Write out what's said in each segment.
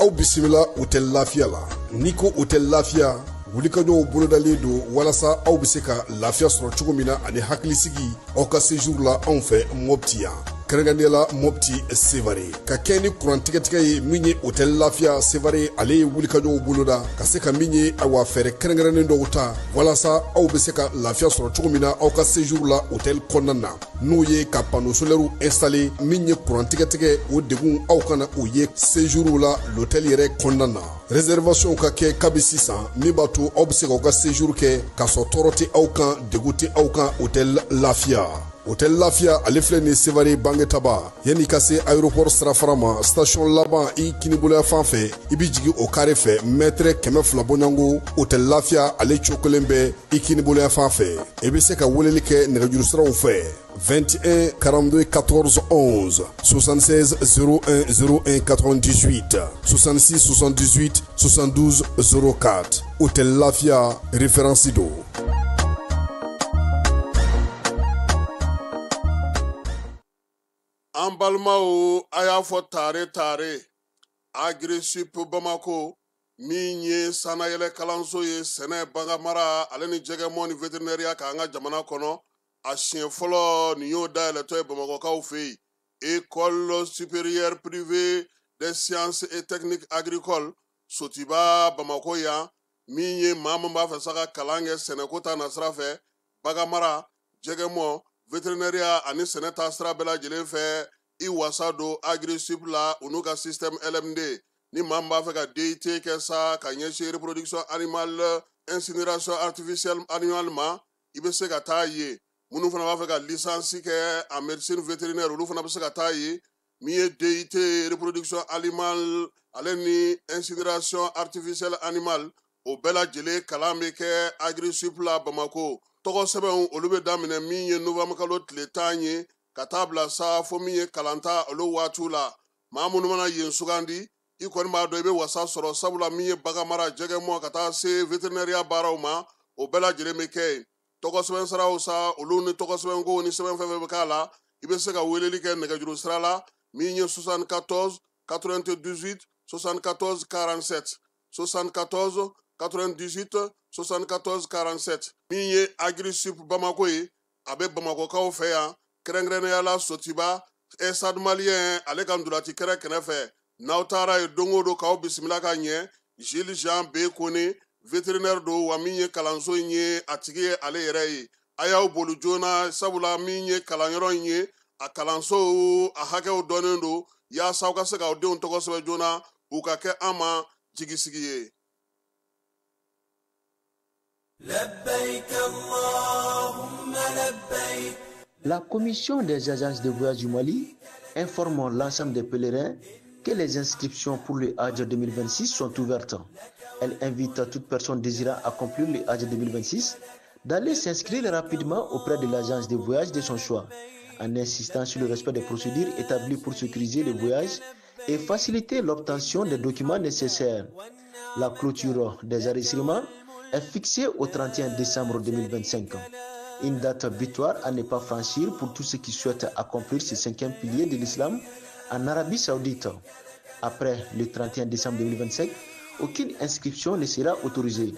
Aw bisimila Hôtel Lafiya la. N'i ko Hôtel Lafiya, wulikajɔw bolodalen don walasa aw bɛ se ka lafiya sɔrɔ cogo min na ani hakilisigi aw ka séjour la anw fɛ Mopti yan, kɛrɛnkɛrɛnnenya la Mopti Sevare. Ka kɛ ni kuran tigɛtigɛ ye min ye Hôtel Lafiya Sevare, ale ye wulikajɔw boloda ka se ka min ye, awa, fɛɛrɛ kɛrɛnkɛrɛnnen dɔw ta walasa aw bɛ se ka lafiya sɔrɔ cogo min na aw ka séjour la hôtel kɔnɔna na, n'o ye ka panneau solaire installé. Min ye kuran tigɛtigɛ, o degun aw kana o ye séjour la l'hôtel yɛrɛ kɔnɔna na. Réservation ka kɛ kabi sisan, min b'a to aw bɛ se k'aw ka séjour kɛ k'a sɔrɔ tɔɔrɔ tɛ aw kan, degun tɛ aw kan. Hôtel Lafiya, Hôtel Lafiya, ale filɛ nin Sevare Bangetaba, yanni ka se aéroport sirafara ma, station laban i kiniboloya fan fɛ, i bɛ jigin o carré fɛ, mètre 200 bɔɲɔgɔnko, Hôtel Lafiya ale cokolen bɛ i kiniboloya fan fɛ. I bɛ se ka weleli kɛ nɛgɛjuru siraw fɛ: 21 42 14 11, 76 01 01 98, 66 78 72 04. Hôtel Lafia, référence do. An balimaw, a y'a fɔ tare tare, Agrisip Bamako, min ye sannayɛlɛ kalanso ye sɛnɛ, baganmara ale ni jɛgɛmɔ ni vétérinaire k'an ka jamana kɔnɔ, a siɲɛ fɔlɔ nin y'o dayɛlɛtɔ ye Bamakɔkaw fɛ yen. École supérieure privée des sciences et techniques agricoles, Sotiba, Bamako yan. Min ye maa min b'a fɛ sa ka kalan kɛ sɛnɛko ta nasira fɛ, baganmara, jɛgɛmɔ, vétérinaire ani sɛnɛ ta sira bɛɛ lajɛlen fɛ, i wasa don Agrisip la, u n'u ka système LMD. Ni maa min b'a fɛ ka DUT kɛ sa ka ɲɛsin reproduction animale, incinération artificielle animale ma, i bɛ se ka taa yen. Minnu fana b'a fɛ ka licence kɛ en médecine vétérinaire, olu fana bɛ se ka taa yen. Min ye DUT reproduction animale ale ni incinération artificielle animale, o bɛɛ lajɛlen kalan bɛ kɛ Agrisip la Bamako. Tɔgɔ sɛbɛnw, olu bɛ daminɛ min ye novembre kalo tile 10 ye ka taa bila sa fo min ye kalanta olu waatiw la. Maa minnu mana yen sugandi, i kɔni b'a dɔn i bɛ wasa sɔrɔ, sabula min ye baganmara, jɛgɛmɔ ka taa se vétérinaire baaraw ma, o bɛɛ lajɛlen bɛ kɛ yen. Tɔgɔ sɛbɛn siraw sa, olu ni tɔgɔ sɛbɛnko ni sɛbɛn fɛn fɛn bɛ k'a la, i bɛ se ka weleli kɛ nɛgɛjuru sira la min ye 74 98 74 47, 74 98 74 47. Min ye Agrisip Bamako ye, a bɛ Bamakɔkaw fɛ yan, kɛrɛnkɛrɛnnenya la Sotiba, Stade Malien ale ka ntolaci kɛrɛ kɛrɛfɛ. N'aw taara yen don o don, k'aw bisimila ka ɲɛ. Gilles Jean B Kone, vétérinaire don, wa min ye kalanso in ye a tigi ye ale yɛrɛ ye. A y'aw boli joona, sabula min ye kalanyɔrɔ in ye, a kalanso a hakɛw dɔnnen don, yaasa aw ka se k'aw denw tɔgɔ sɛbɛn joona, u ka kɛ an ma jigisigi ye. لبيك اللهم لبيك. La commission des agences de voyage du Mali informe l'ensemble des pèlerins que les inscriptions pour le Hajj 2026 sont ouvertes. Elle invite toute personne désirant accomplir le Hajj 2026 d'aller s'inscrire rapidement auprès de l'agence de voyage de son choix, en insistant sur le respect des procédures établies pour sécuriser le voyage et faciliter l'obtention des documents nécessaires. La clôture des enregistrements est fixée au 31 décembre 2025. Une date butoir à ne pas franchir pour tous ceux qui souhaitent accomplir ce cinquième pilier de l'islam en Arabie Saoudite. Après le 31 décembre 2025, aucune inscription ne sera autorisée.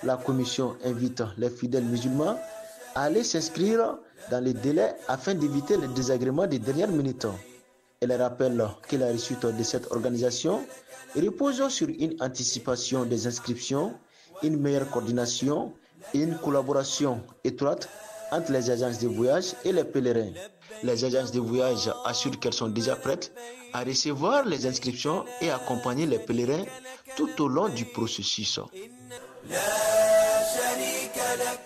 La commission invite les fidèles musulmans à aller s'inscrire dans les délais afin d'éviter les désagréments des dernières minutes. Elle rappelle que la réussite de cette organisation repose sur une anticipation des inscriptions, une meilleure coordination et une collaboration étroite entre les agences de voyage et les pèlerins. Les agences de voyage assurent qu'elles sont déjà prêtes à recevoir les inscriptions et accompagner les pèlerins tout au long du processus. لا شريك لك.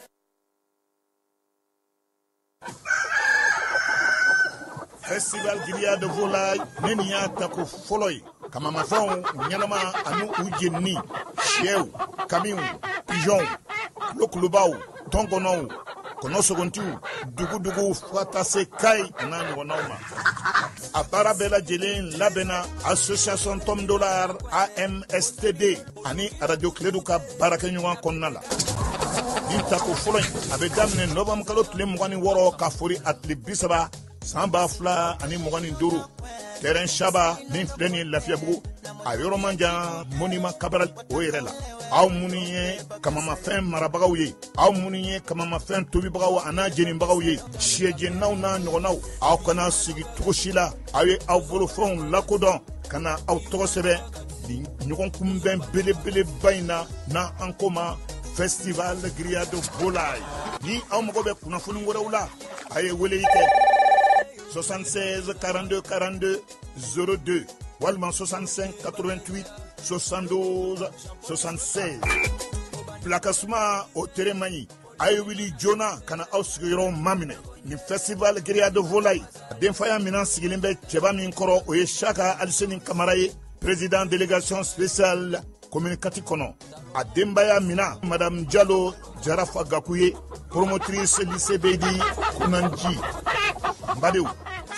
Festival grillade de volaille ne nin y'a tako fɔlɔ ye, kamamafɛnw ɲɛnama ani u jenini, sɛw, kamiw, pigeonw, kulokulubaw, tɔnkɔnɔw, kɔnɔ sogontiw, dugudugu, fo ka taa se kayi a n'a ɲɔgɔnnaw ma. A baara bɛɛ lajɛlen labɛnna association Tom Dollar AMSTD ani Radio Kiledu ka baarakɛɲɔgɔn kɔnɔna la. Nin tako fɔlɔ in, a bɛ daminɛ novembre kalo tile 26 ka fori a tile 30 san 2025, terrain Saba min filɛ nin ye Lafiyabugu. A yɔrɔ man jan monument Cabral o yɛrɛ la. Aw minnu ye kamamafɛn marabagaw ye, aw minnu ye kamamafɛn tobibagaw an'a jenibagaw ye, sɛjennaw n'a ɲɔgɔnnaw, aw kana sigi cogo si la. Aw ye aw bolofɛnw lakodɔn ka na aw tɔgɔ sɛbɛn nin ɲɔgɔn kunbɛn belebeleba in na, n'an ko ma Festival Grillade Volaille. Ni aw mago bɛ kunnafoni wɛrɛw la, a ye weleli kɛ 76 42 42 02 walima 65 88 72 76. Bilakasuma o tere man ɲi. A ye wuli joona ka na aw sigiyɔrɔw maminɛ nin Festival Grillade Volaille. Denfaya minan sigilen bɛ cɛba min kɔrɔ, o ye Saka Aliseni Kamara ye, président délégation spéciale commune 4 kɔnɔ. A denbaya mina Madame Jalo Jarafa Gaku ye, promotrice lycée Beydi Kunanji. N badenw,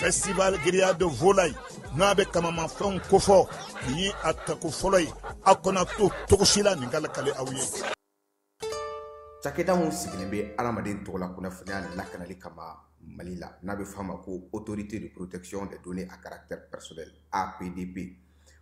Festival Grillade Volaille n'a bɛ kamamafɛnw kofɔ, nin ye a tako fɔlɔ ye. Aw kana to cogo si la nin ka lakale aw ye. Cakɛda mun sigilen bɛ adamaden tɔgɔ la kunnafoniya lakanali kama Mali la, n'a bɛ f'a ma ko Autorité de protection des données à caractère personnel, APDP,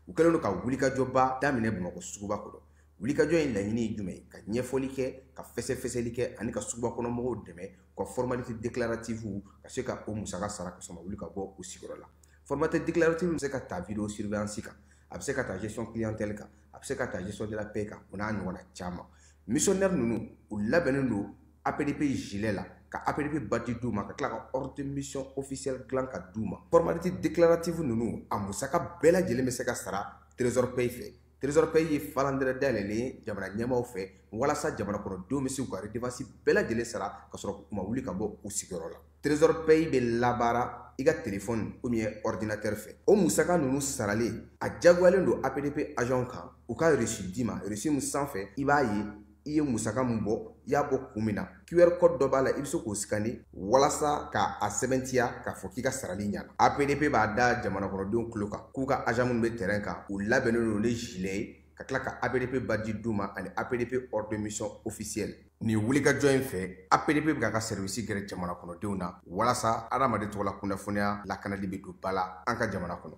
u kɛlen don ka wulikajɔba daminɛ Bamakɔ suguba kɔnɔ. Wulikajɔ in laɲini ye jumɛn ye? Ka ɲɛfɔli kɛ, ka fɛsɛfɛsɛli kɛ ani ka suguba kɔnɔ mɔgɔw dɛmɛ u ka formalité déclarative ka se ka o musaka sara ka sɔrɔ ma wuli ka bɔ u sigiyɔrɔ la. Formalité déclarative bɛ se ka ta vidéo surveillance kan, a bɛ se ka ta gestion clientèle kan, a bɛ se ka ta gestion de la paie kan, o n'a ɲɔgɔnna caman. Missionnaire ninnu, u labɛnnen don APDP gilet la, ka APDP badge d'u ma, ka tila ka ordre de mission officielle dilan ka d'u ma. Formalité déclarative ninnu, a musaka bɛɛ lajɛlen bɛ se ka sara Trésor Pay fɛ. Trésor Pay ye falandɛrɛ dayɛlɛlen ye jamana ɲɛmaaw fɛ walasa jamana kɔnɔdenw bɛ se k'u ka redevance bɛɛ lajɛlen sara ka sɔrɔ u ma wuli ka bɔ u sigiyɔrɔ la. Trésor Pay bɛ labaara i ka téléphone ou bien ordinateur fɛ. O musaka ninnu saralen, a diyagoyalen don APDP agent kan u ka reçu d'i ma. Reçu min sanfɛ i b'a ye i ye musaka min bɔ, i y'a bɔ kun min na. QR code dɔ b'a la, i bɛ se k'o scanner walasa k'a sɛbɛntiya k'a fɔ k'i ka sarali ɲɛna. APDP b'a da jamana kɔnɔdenw tulo kan k'u ka agent minnu bɛ terrain kan, u labɛnnen don ni gilet ye, ka tila ka APDP badge d'u ma ani APDP ordre de mission officielle. Nin wulikajɔ in fɛ, APDP bɛ k'a ka service gɛrɛ jamana kɔnɔdenw na walasa adamaden tɔgɔ la kunnafoniya lakanali bɛ don ba la an ka jamana kɔnɔ.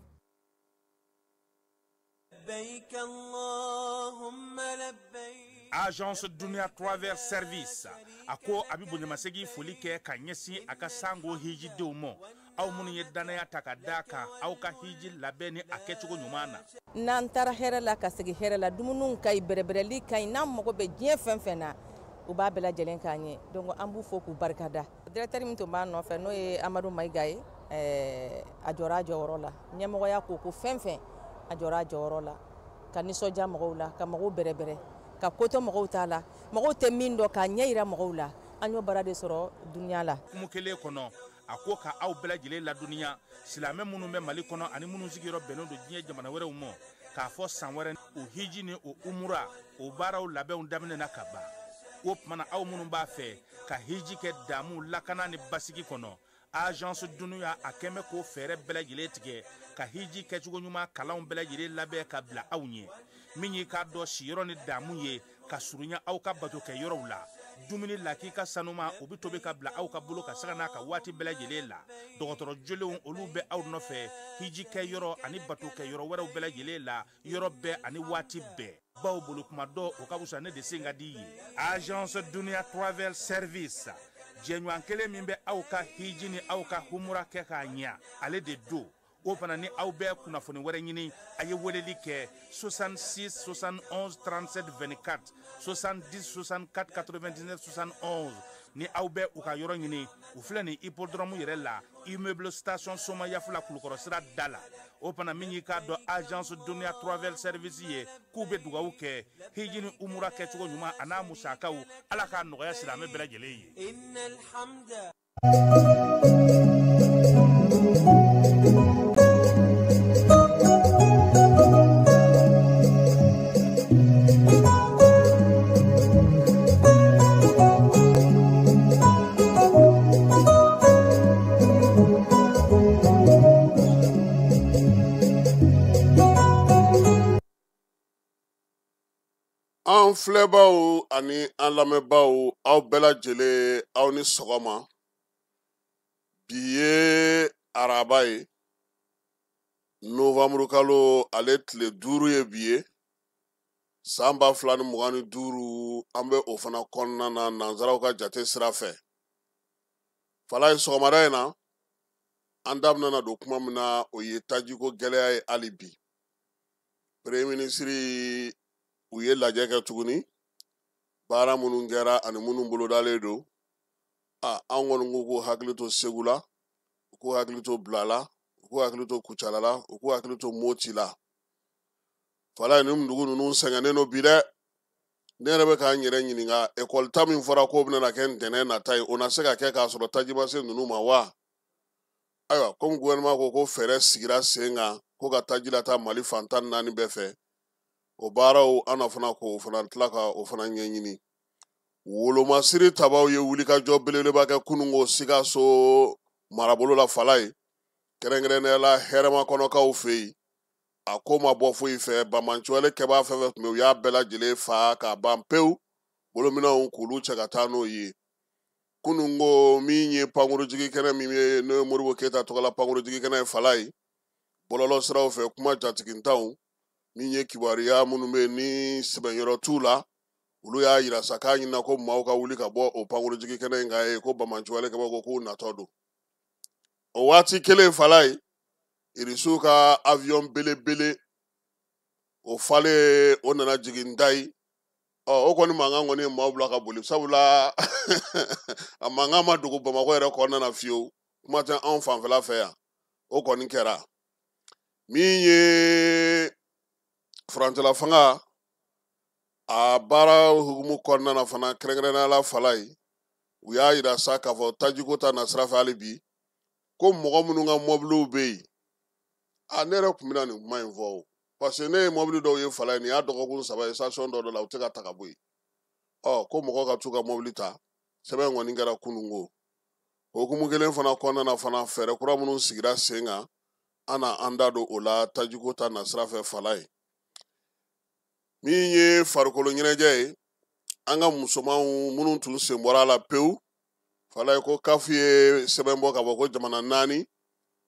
Agence Dunia Travel Service a ko a bɛ bonyamasegin foli kɛ ka ɲɛsin a ka sango hijidenw ma, aw minnu ye danaya ta ka d'a kan aw ka hiji labɛn ni a kɛcogo ɲuman na. N'an taara hɛrɛ la ka segin hɛrɛ la, dumuniw ka ɲi, bɛrɛbɛrɛli ka ɲi, n'an mago bɛ diɲɛ fɛn fɛn na, u b'a bɛɛ lajɛlen k'an ye. Donc an b'u fo k'u barikada. Directeur min tun b'a nɔfɛ, n'o ye Amadu Mayiga ye, a jɔra a jɔyɔrɔ la. Ɲɛmɔgɔya ko ko fɛn fɛn, a jɔra a jɔyɔrɔ la, ka nisɔndiya mɔgɔw la, ka mɔgɔw bɛrɛbɛrɛ, ka ko to mɔgɔw t'a la, mɔgɔw tɛ min dɔn k'a ɲɛ yira mɔgɔw la. An y'o baara de sɔrɔ dunuya la. Kumu kelen kɔnɔ, a ko ka aw bɛɛ lajɛlen ladɔnniya, silamɛ minnu bɛ Mali kɔnɔ ani minnu sigiyɔrɔ bɛnnen don diɲɛ jamana wɛrɛw ma, k'a fɔ san wɛrɛ o hiji ni o umura o baaraw labɛnw daminɛna ka ban. O tuma na, aw minnu b'a fɛ ka hiji kɛ damu, lakana ni basigi kɔnɔ, Agence Dunuya a kɛn bɛ k'o fɛɛrɛ bɛɛ lajɛlen tigɛ ka hiji kɛcogo ɲuman kalanw bɛɛ lajɛlen labɛn ka bila aw ɲɛ. Min y'i k'a dɔn siyɔrɔ ni damu ye ka surunya aw ka bato kɛ yɔrɔw la, dumuni lakika sanuma o bɛ tobi ka bila aw ka bolo ka saga n'a ka waati bɛɛ lajɛlen la. Dɔgɔtɔrɔ jolenw olu bɛ aw nɔfɛ hiji kɛ yɔrɔ ani bato kɛ yɔrɔ wɛrɛw bɛɛ lajɛlen la, yɔrɔ bɛɛ ani waati bɛɛ, baw bolo kuma dɔ o ka fisa ne de sen ka di ye. Agence Dunia Travel Service, jɛɲɔgɔn kelen min bɛ aw ka hiji ni aw ka humura kɛ k'a ɲɛ, ale de don. O fana ni aw bɛ kunnafoni wɛrɛ ɲini, a ye weleli kɛ 66 71 37 24, 70 64 99 71. Ni aw bɛ u ka yɔrɔ ɲini, u filɛ nin hippodrome yɛrɛ la, immeuble station Somayafula, Kulukɔrɔ sira da la. O fana min y'i k'a dɔn Agence Dunia Travel Service ye, k'u bɛ dugawu kɛ hiji ni umura kɛcogo ɲuman a n'a musakaw, Ala k'a nɔgɔya silamɛ bɛɛ lajɛlen ye. An filɛbaw ani an lamɛnbaw, aw bɛɛ lajɛlen, aw ni sɔgɔma. Bi ye araba ye. Novanburukalo ale tile 5 ye bi ye san 2025 an bɛ o fana kɔnɔna na nanzaraw ka jate sira fɛ. Falaye sɔgɔmada in na an da bɛna don kuma min na o ye tajiko gɛlɛya ye hali bi. Premier ministre u ye lajɛ kɛ tuguni baara minnu kɛra ani minnu bolodalen don. A an kɔni ko k'u hakili to Segu la, u k'u hakili to Bila la, u k'u hakili to Kucala la, u k'u hakili to Moti la. Falaye nin dugu ninnu sɛgɛnnen don bi dɛ. Ne yɛrɛ bɛ k'an yɛrɛ ɲininka ekɔli ta min fɔra k'o bɛna kɛ ntɛnɛn nata ye o na se ka kɛ k'a sɔrɔ taji ma se ninnu ma wa? Ayiwa komi gouvernement ko ko fɛɛrɛ sigira sen kan ko ka taji lataa Mali fan 14 bɛɛ fɛ, o baaraw an na fana k'o fana tila ka o fana ɲɛɲini. Wolomasiri tabaw ye wulikajɔ belebeleba kɛ kununko Sikaso marabolo la Falaye, kɛrɛnkɛrɛnnenya la Hɛrɛmakɔnɔkaw fɛ yen. A ko ma bɔ foyi fɛ, banbaanciwale kɛbaa fɛn fɛn tun bɛ yen u y'a bɛɛ lajɛlen fa k'a ban pewu, bolominɛnw k'olu cɛ ka taa n'o ye. Kununko min ye pankurujigi kɛnɛ min ye n'o ye Modibo Keyita tɔgɔla pankurujigi kɛnɛ ye Falaye, bɔlɔlɔ siraw fɛ kuma jatigintanw min ye kibaruya minnu bɛ yen ni sɛbɛnyɔrɔ t'u la, olu y'a yira sa k'a ɲinina ko maaw ka wuli ka bɔ o pankurujigi kɛnɛ in kan ye ko banbaanciwale kɛbaaw ko k'u natɔ don. O waati kelen Falaye, Irisiw ka avion belebele o falen o nana jigin Ndayi. Ɔ o kɔni mankan kɔni ye maaw bila ka boli sabula a mankan ma dogo Bamakɔ yɛrɛ kɔnɔna na fiyewu, kuma tɛ anw fanfɛla fɛ yan. O kɔni kɛra min ye furancɛla fanga a baara hukumu kɔnɔna na fana kɛrɛnkɛrɛnnenya la Falaye, u y'a yira sa k'a fɔ tajiko ta nasira fɛ hali bi ko mɔgɔ minnu ka mɔbiliw bɛ yen. A ne yɛrɛ tun bɛna nin kuma in fɔ o, parce que ne ye mɔbili dɔw ye Falaye nin y'a dɔgɔkun 3 ye station dɔ la u tɛ ka ta ka bɔ yen. Ɔ ko mɔgɔ ka t'u ka mɔbili ta, sɛbɛn kɔni kɛra kununko. O hukumu kelen fana kɔnɔna na fana fɛɛrɛ kura minnu sigira sen kan an na an da don o la tajiko ta nasira fɛ Falaye. Min ye farikolo ɲɛnajɛ ye, an ka musomanw minnu tun sen bɔra a la pewu, Falaye ko CAF ye sɛbɛn bɔ k'a fɔ ko jamana 4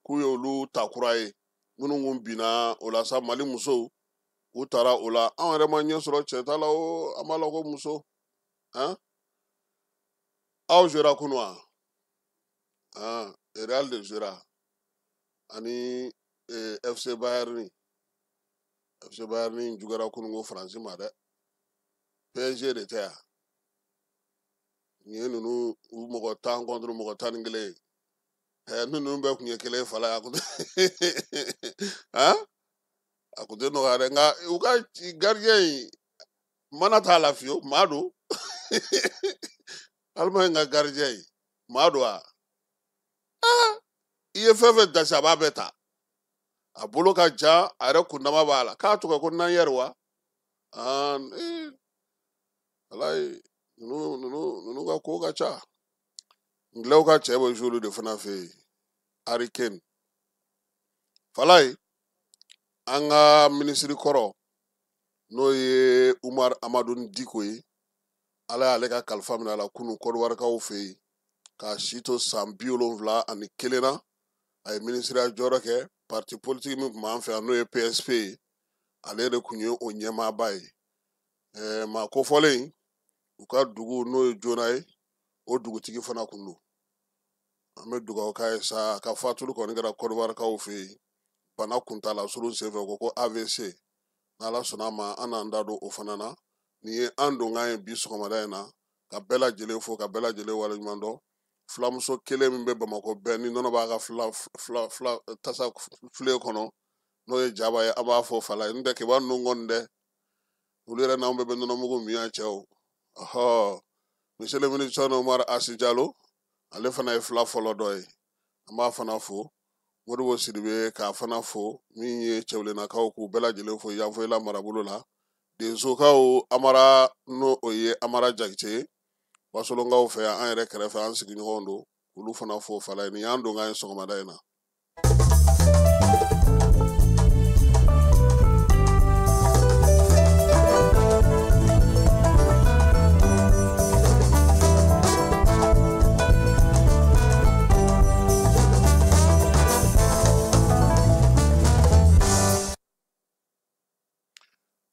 k'u y'olu ta kura ye minnu kun binna o la sa Mali musow u taara o la. Anw yɛrɛ ma ɲɛ sɔrɔ cɛ ta la o, an b'a la ko muso han aw jouera kunu wa? Han Real de jouera ani FC Bayern. FC Bayern juguyara kunun ko Faransi ma dɛ. PSG de tɛ yan. Nin ye ninnu u mɔgɔ 10 contre mɔgɔ 11 ye. Ninnu bɛɛ tun ye kelen Falaye a kun tɛ han a kun tɛ nɔgɔya dɛ, nka u ka gardien in mana t'a la fiyewu, maa don. Allemagne ka gardien in maa don wa? I ye fɛn fɛn dasi a b'a bɛɛ ta, a bolo ka jan, a yɛrɛ kundama b'a la, k'a tɔgɔ ko Neuer wa? Falaye ninnu ka ko ka ca. Ngilɛw ka cɛ bɛ jouer olu de fana fɛ yen, Harry Kane. Falaye an ka minisiri kɔrɔ n'o ye Umar Amadu Diko ye, Ala y'ale ka kalifa minɛ a la kunun Kɔdiwarikaw fɛ yen k'a si to san 71 na. A ye minisiriya jɔyɔrɔ kɛ parti politique min tun b'an fɛ yan n'o ye PSP ye, ale de tun ye o ɲɛmaaba ye. Maa kofɔlen u ka dugu n'o ye Jona ye, o dugutigi fana kun don. An bɛ dugawu k'a ye sa, a ka fatuli kɔni kɛra Kɔdiwarikaw fɛ yen bana kuntala surun senfɛ, ko ko AVC. N'Ala sɔnna a ma an n'an da don o fana na. Nin ye an donkan ye bi sɔgɔmada in na, ka bɛɛ lajɛlen fo ka bɛɛ lajɛlen waleɲuman dɔn. Filamuso kelen min bɛ Bamakɔ bɛɛ ni nɔnɔ b'a ka fila tasa filen kɔnɔ n'o ye Jaba ye, an b'a fɔ Falaye. N tɛ kiba ninnu kɔni dɛ, olu yɛrɛ n'anw bɛɛ bɛ nɔnɔmugu min yan cɛw. Ɔhɔ monsieur le ministre Umar Asi Jalo, ale fana ye fila fɔlɔ dɔ ye, an b'a fana fo. Modibo Sidibe k'a fana fo, min ye Cɛwlenakaw k'u bɛɛ lajɛlen fo Yanfoyila marabolo la. Densokaw Amara n'o o ye Amara Jakite ye, Wasolonkaw fɛ yan an yɛrɛ kɛrɛfɛ an sigiɲɔgɔnw don, olu fana fo Falaye. Nin y'an donkan ye sɔgɔmada in na.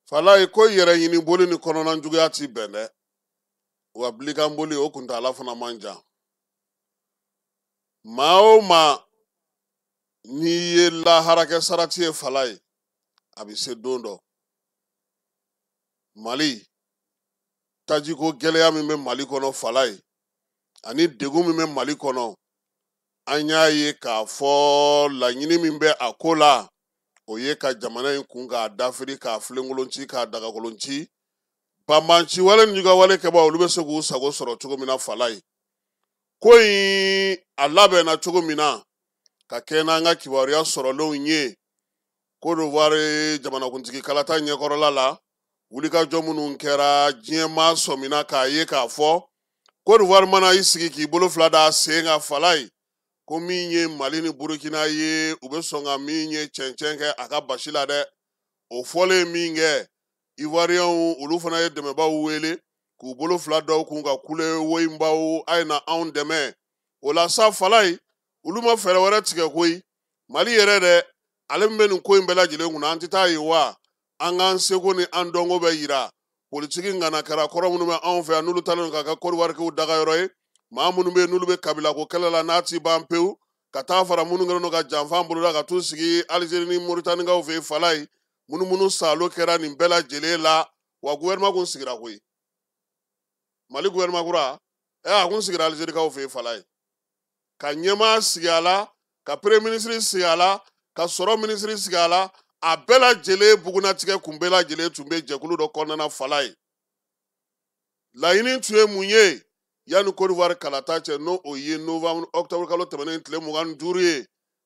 Falaye ko yɛrɛ ɲini boli ni kɔnɔna juguya ti bɛn dɛ, wa bilikan boli o kuntaala fana man jan. Maa o maa n'i ye laharakɛ sarati ye Falaye, a bɛ se don dɔ. Mali tajiko gɛlɛya min bɛ Mali kɔnɔ Falaye, ani degun min bɛ Mali kɔnɔ, an y'a ye k'a fɔ laɲini min bɛ a ko la, o ye ka jamana in kun k'a dafiri, k'a filenkolon ci, k'a dagakolon ci. Banbanci wale ni juguya kɛbaw, olu bɛ se k'u sago sɔrɔ cogo min na Falaye. Ko in a labɛnna cogo min na ka kɛ n'an ka kibaruya sɔrɔlenw ye Côte d'Ivoire jamanakuntigi kalata ɲɛkɔrɔla la, wulikajɔ minnu kɛra, diɲɛ maa sɔmina k'a ye k'a fɔ Côte d'Ivoire mana i sigi k'i bolo fila da sen kan Falaye, ko min ye Mali ni Burukina ye, u bɛ sɔn ka min ye cɛncɛn kɛ a ka basi la dɛ. O fɔlen min kɛ, Ivoiriyɛnw olu fana ye dɛmɛbaaw wele k'u bolo fila dɔw kun ka kule woyinbaw, a ye na anw dɛmɛ. O la sa Falaye, olu ma fɛɛrɛ wɛrɛ tigɛ koyi. Mali yɛrɛ dɛ, ale min bɛ nin ko in bɛɛ lajɛlen kunna, an tɛ taa yen wa? An k'an seko ni an dɔnko bɛ yira politiki ŋana kɛra kɔrɔ minnu bɛ anw fɛ yan, n'olu talen don ka kɛ Côte d'Ivoire dagayɔrɔ ye. Maa minnu bɛ yen n'olu bɛ kabilako kɛlɛ la n'a ti ban pewu, ka taa fara minnu kɛlen don ka janfa boloda ka t'u sigi Alizeri ni Moritanikaw fɛ yen Falaye, munumunu salo kɛra nin bɛɛ lajɛlen la. Wa gouvernement kun sigira koyi, Mali gouvernement kura a kun sigira Alizerikaw fɛ yen Falaye, ka ɲɛmaa sigi a la, ka premier ministre sigi a la, ka sɔrɔ ministre sigi a la. A bɛɛ lajɛlen bugunatigɛ kun bɛɛ lajɛlen tun bɛ jɛkulu dɔ kɔnɔna na Falaye. Laɲini tun ye mun ye? Yanni Côte d'Ivoire kalata cɛ, n'o o ye novembre octobre kalo tɛmɛnen tile 25 ye,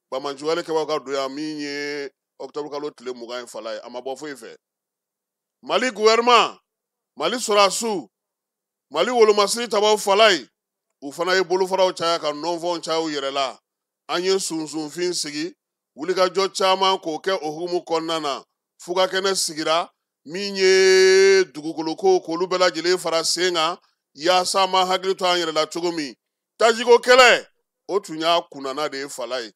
banbaanciwale kɛbagaw ka don yan min ye octobre kalo tile 20 ye Falaye, a ma bɔ foyi fɛ. Mali gouvernement, Mali sɔrɔdasiw, Mali wolomasiri tabaw Falaye, u fana ye bolofaraw caya ka nɔnfɔnw caya u yɛrɛ la. An ye sunsunfin sigi, wulikajɔ caman k'o kɛ o hukumu kɔnɔna na. Fugakɛnɛ sigira min ye dugukoloko k'olu bɛɛ lajɛlen fara sen kan yaasa an b'an hakili to an yɛrɛ la cogo min. Tajiko kɛlɛ o tun y'a kunnana de ye Falaye.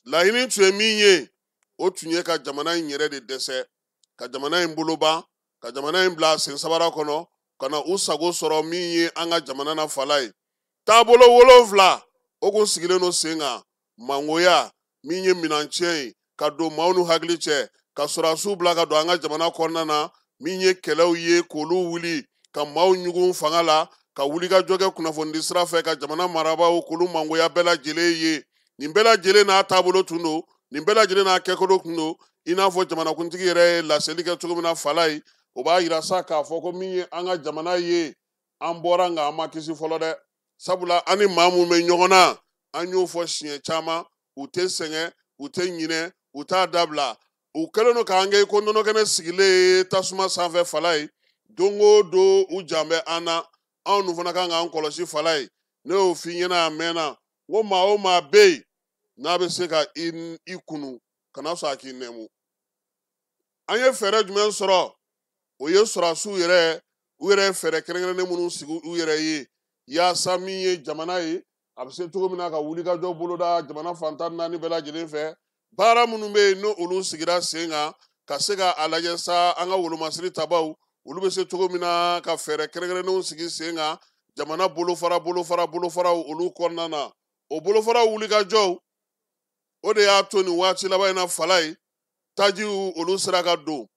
Laɲini tun ye min ye, o tun ye ka jamana in yɛrɛ de dɛsɛ, ka jamana in bolo ban, ka jamana in bila sen sabara kɔnɔ, ka na u sago sɔrɔ min ye an ka jamana na Falaye. Taabolo 7 o kun sigilen don sen kan: mangoya min ye minɛn tiɲɛ ye, ka don maaw n'u hakili cɛ, ka sɔrɔdasiw bila ka don an ka jamana kɔnɔna na, min ye kɛlɛw ye k'olu wuli, ka maaw ɲugun fanga la, ka wulikajɔ kɛ kunnafonidi sira fɛ, ka jamana marabaaw k'olu mangoya bɛɛ lajɛlen ye. Nin bɛɛ lajɛlen n'a taabolo tun don, nin bɛɛ lajɛlen n'a kɛkolo tun don. I n'a fɔ jamanakuntigi yɛrɛ ye laseli kɛ cogo min na Falaye, o b'a yira sa k'a fɔ ko min ye an ka jamana ye, an bɔra nka an ma kisi fɔlɔ dɛ. Sabula an ni maa mun bɛ ɲɔgɔn na, an y'o fɔ siɲɛ caman, u tɛ sɛgɛn, u tɛ ɲinɛ, u t'a dabila. U kɛlen don k'an kɛ ko nɔnɔkɛnɛ sigilen tasuma sanfɛ Falaye. Don o don u jan bɛ an na, anw dun fana kan k'an kɔlɔsi Falaye. Ne y'o f'i ɲɛna a mɛnna, n ko maa o maa bɛ yen n'a bɛ se ka i kunu, kana sɔn a k'i nɛmu. An ye fɛɛrɛ jumɛn sɔrɔ? O ye sɔrɔdasiw yɛrɛ, u yɛrɛ ye fɛɛrɛ kɛrɛnkɛrɛnnen minnu sigi u yɛrɛ ye yaasa min ye jamana ye a bɛ se cogo min na ka wulikajɔ boloda jamana fan 14 bɛɛ lajɛlen fɛ. Baara minnu bɛ yen n'o olu sigira sen kan, ka se ka a lajɛ sa an ka wolomasiri tabaw olu bɛ se cogo min na ka fɛɛrɛ kɛrɛnkɛrɛnnenw sigi sen kan jamana bolofara bolofara bolofaraw olu kɔnɔna na. O bolofara wulikajɔw o de y'a to nin waati laban in na Falaye, tajiw olu sera ka don.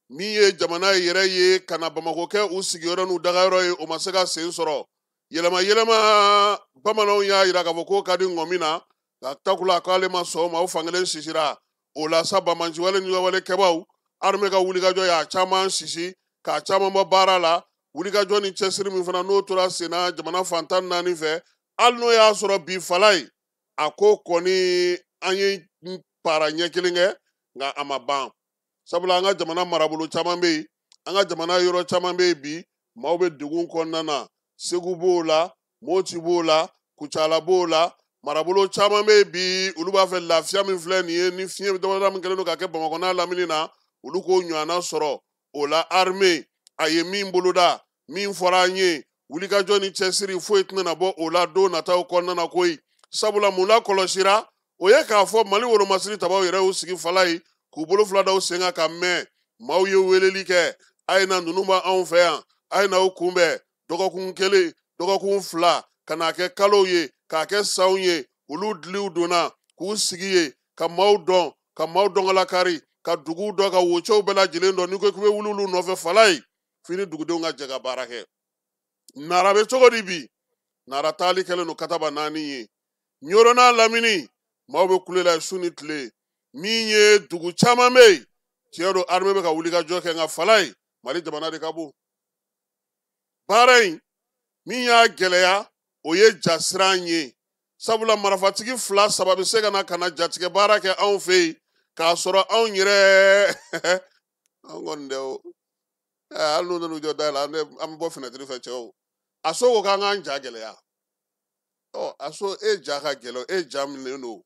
Min ye jamana yɛrɛ ye ka na Bamakɔ kɛ u sigiyɔrɔ n'u dagayɔrɔ ye, o ma se ka sen sɔrɔ. Yɛlɛma yɛlɛma bamananw y'a yira k'a fɔ k'o ka di ŋɔmi na, ka takula k'ale ma sɔn o ma, o fankelen sisira. O la sa banbaanciwale ni wale kɛbaw, armée ka wulikajɔ y'a caman sisi k'a caman bɔ baara la. Wulikajɔ ni cɛsiri min fana n'o tora sen na jamana fan 14 fɛ, hali n'o y'a sɔrɔ bi Falaye a ko kɔni an ye para ɲɛ kelen kɛ, nka a ma ban. Sabula an ka jamana marabolo caman bɛ yen, an ka jamana yɔrɔ caman bɛ yen bi, maaw bɛ degun kɔnɔna na. Segu b'o la, Moti b'o la, Kucala b'o la, marabolo caman bɛ yen bi, olu b'a fɛ lafiya min filɛ nin ye ni fiɲɛ damada min kɛlen don ka kɛ Bamakɔ n'a lamini na, olu k'o ɲɔgɔnna sɔrɔ. O la armée a ye min boloda, min fɔra an ye, wulikajɔ ni cɛsiri foyi tɛna bɔ o la don nataw kɔnɔna na koyi. Sabula mun la kɔlɔsira, o ye k'a fɔ Mali wolomasiri tabaw yɛrɛ y'u sigi Falaye k'u bolo fila da u sen kan ka mɛn. Maaw ye weleli kɛ, a ye na, ninnu b'anw fɛ yan, a ye na u kunbɛn. Dɔgɔkun 1, dɔgɔkun 2, ka n'a kɛ kalow ye, k'a kɛ sanw ye. Olu diliw donna k'u sigi yen ka maaw dɔn, ka maaw dɔnkalakari, ka duguw dɔn, ka wocɛw bɛɛ lajɛlen dɔn. N'i ko k'i bɛ wuli olu nɔfɛ fala ye, f'i ni dugudenw ka jɛ ka baara kɛ. Nara bɛ cogo di bi? Nara taali kɛlen don kataba 4 ye. Ɲoro n'a lamini, maaw bɛ kule la su ni tile. Min ye dugu caman bɛ yen, tiɲɛ don, armée bɛ ka wuli ka jɔ kɛ, nka fala ye, Mali jamana de ka bon. Baara in min y'a gɛlɛya, o ye jasiran ye. Sabula marifatigi 2 3 bɛ se ka na ka na jatigɛ baara kɛ anw fɛ yen, k'a sɔrɔ anw yɛrɛ an kɔni tɛ o. Hali n'u nan'u jɔ da la, an bɛ bɔ fenêtre fɛ cɛw. A so ko k'an k'an ja gɛlɛya. Ɔ, a so e ja ka gɛlɛn, e ja minɛlen don,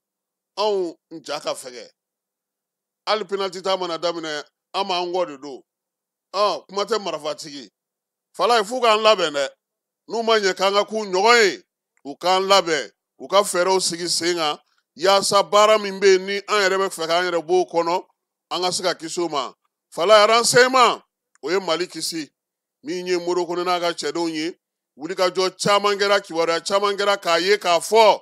anw ja ka fɛgɛ. Hali penalty ta mana daminɛ, an b'an kɔ de don. Ɔ, kuma tɛ marifatigi. Fala ye, f'u k'an labɛn dɛ. N'u ma ɲɛ k'an ka k'u ɲɔgɔn ye, u k'an labɛn, u ka fɛɛrɛw sigi sen kan, yaasa baara min bɛ yen ni an yɛrɛ bɛ fɛ k'an yɛrɛ b'o kɔnɔ, an ka se ka kisi o ma. Fala ye, renseignement, o ye Mali kisi. Min ye Modibo Kone n'a ka cɛdenw ye, wulikajɔ caman kɛra, kibaruya caman kɛra k'a ye k'a fɔ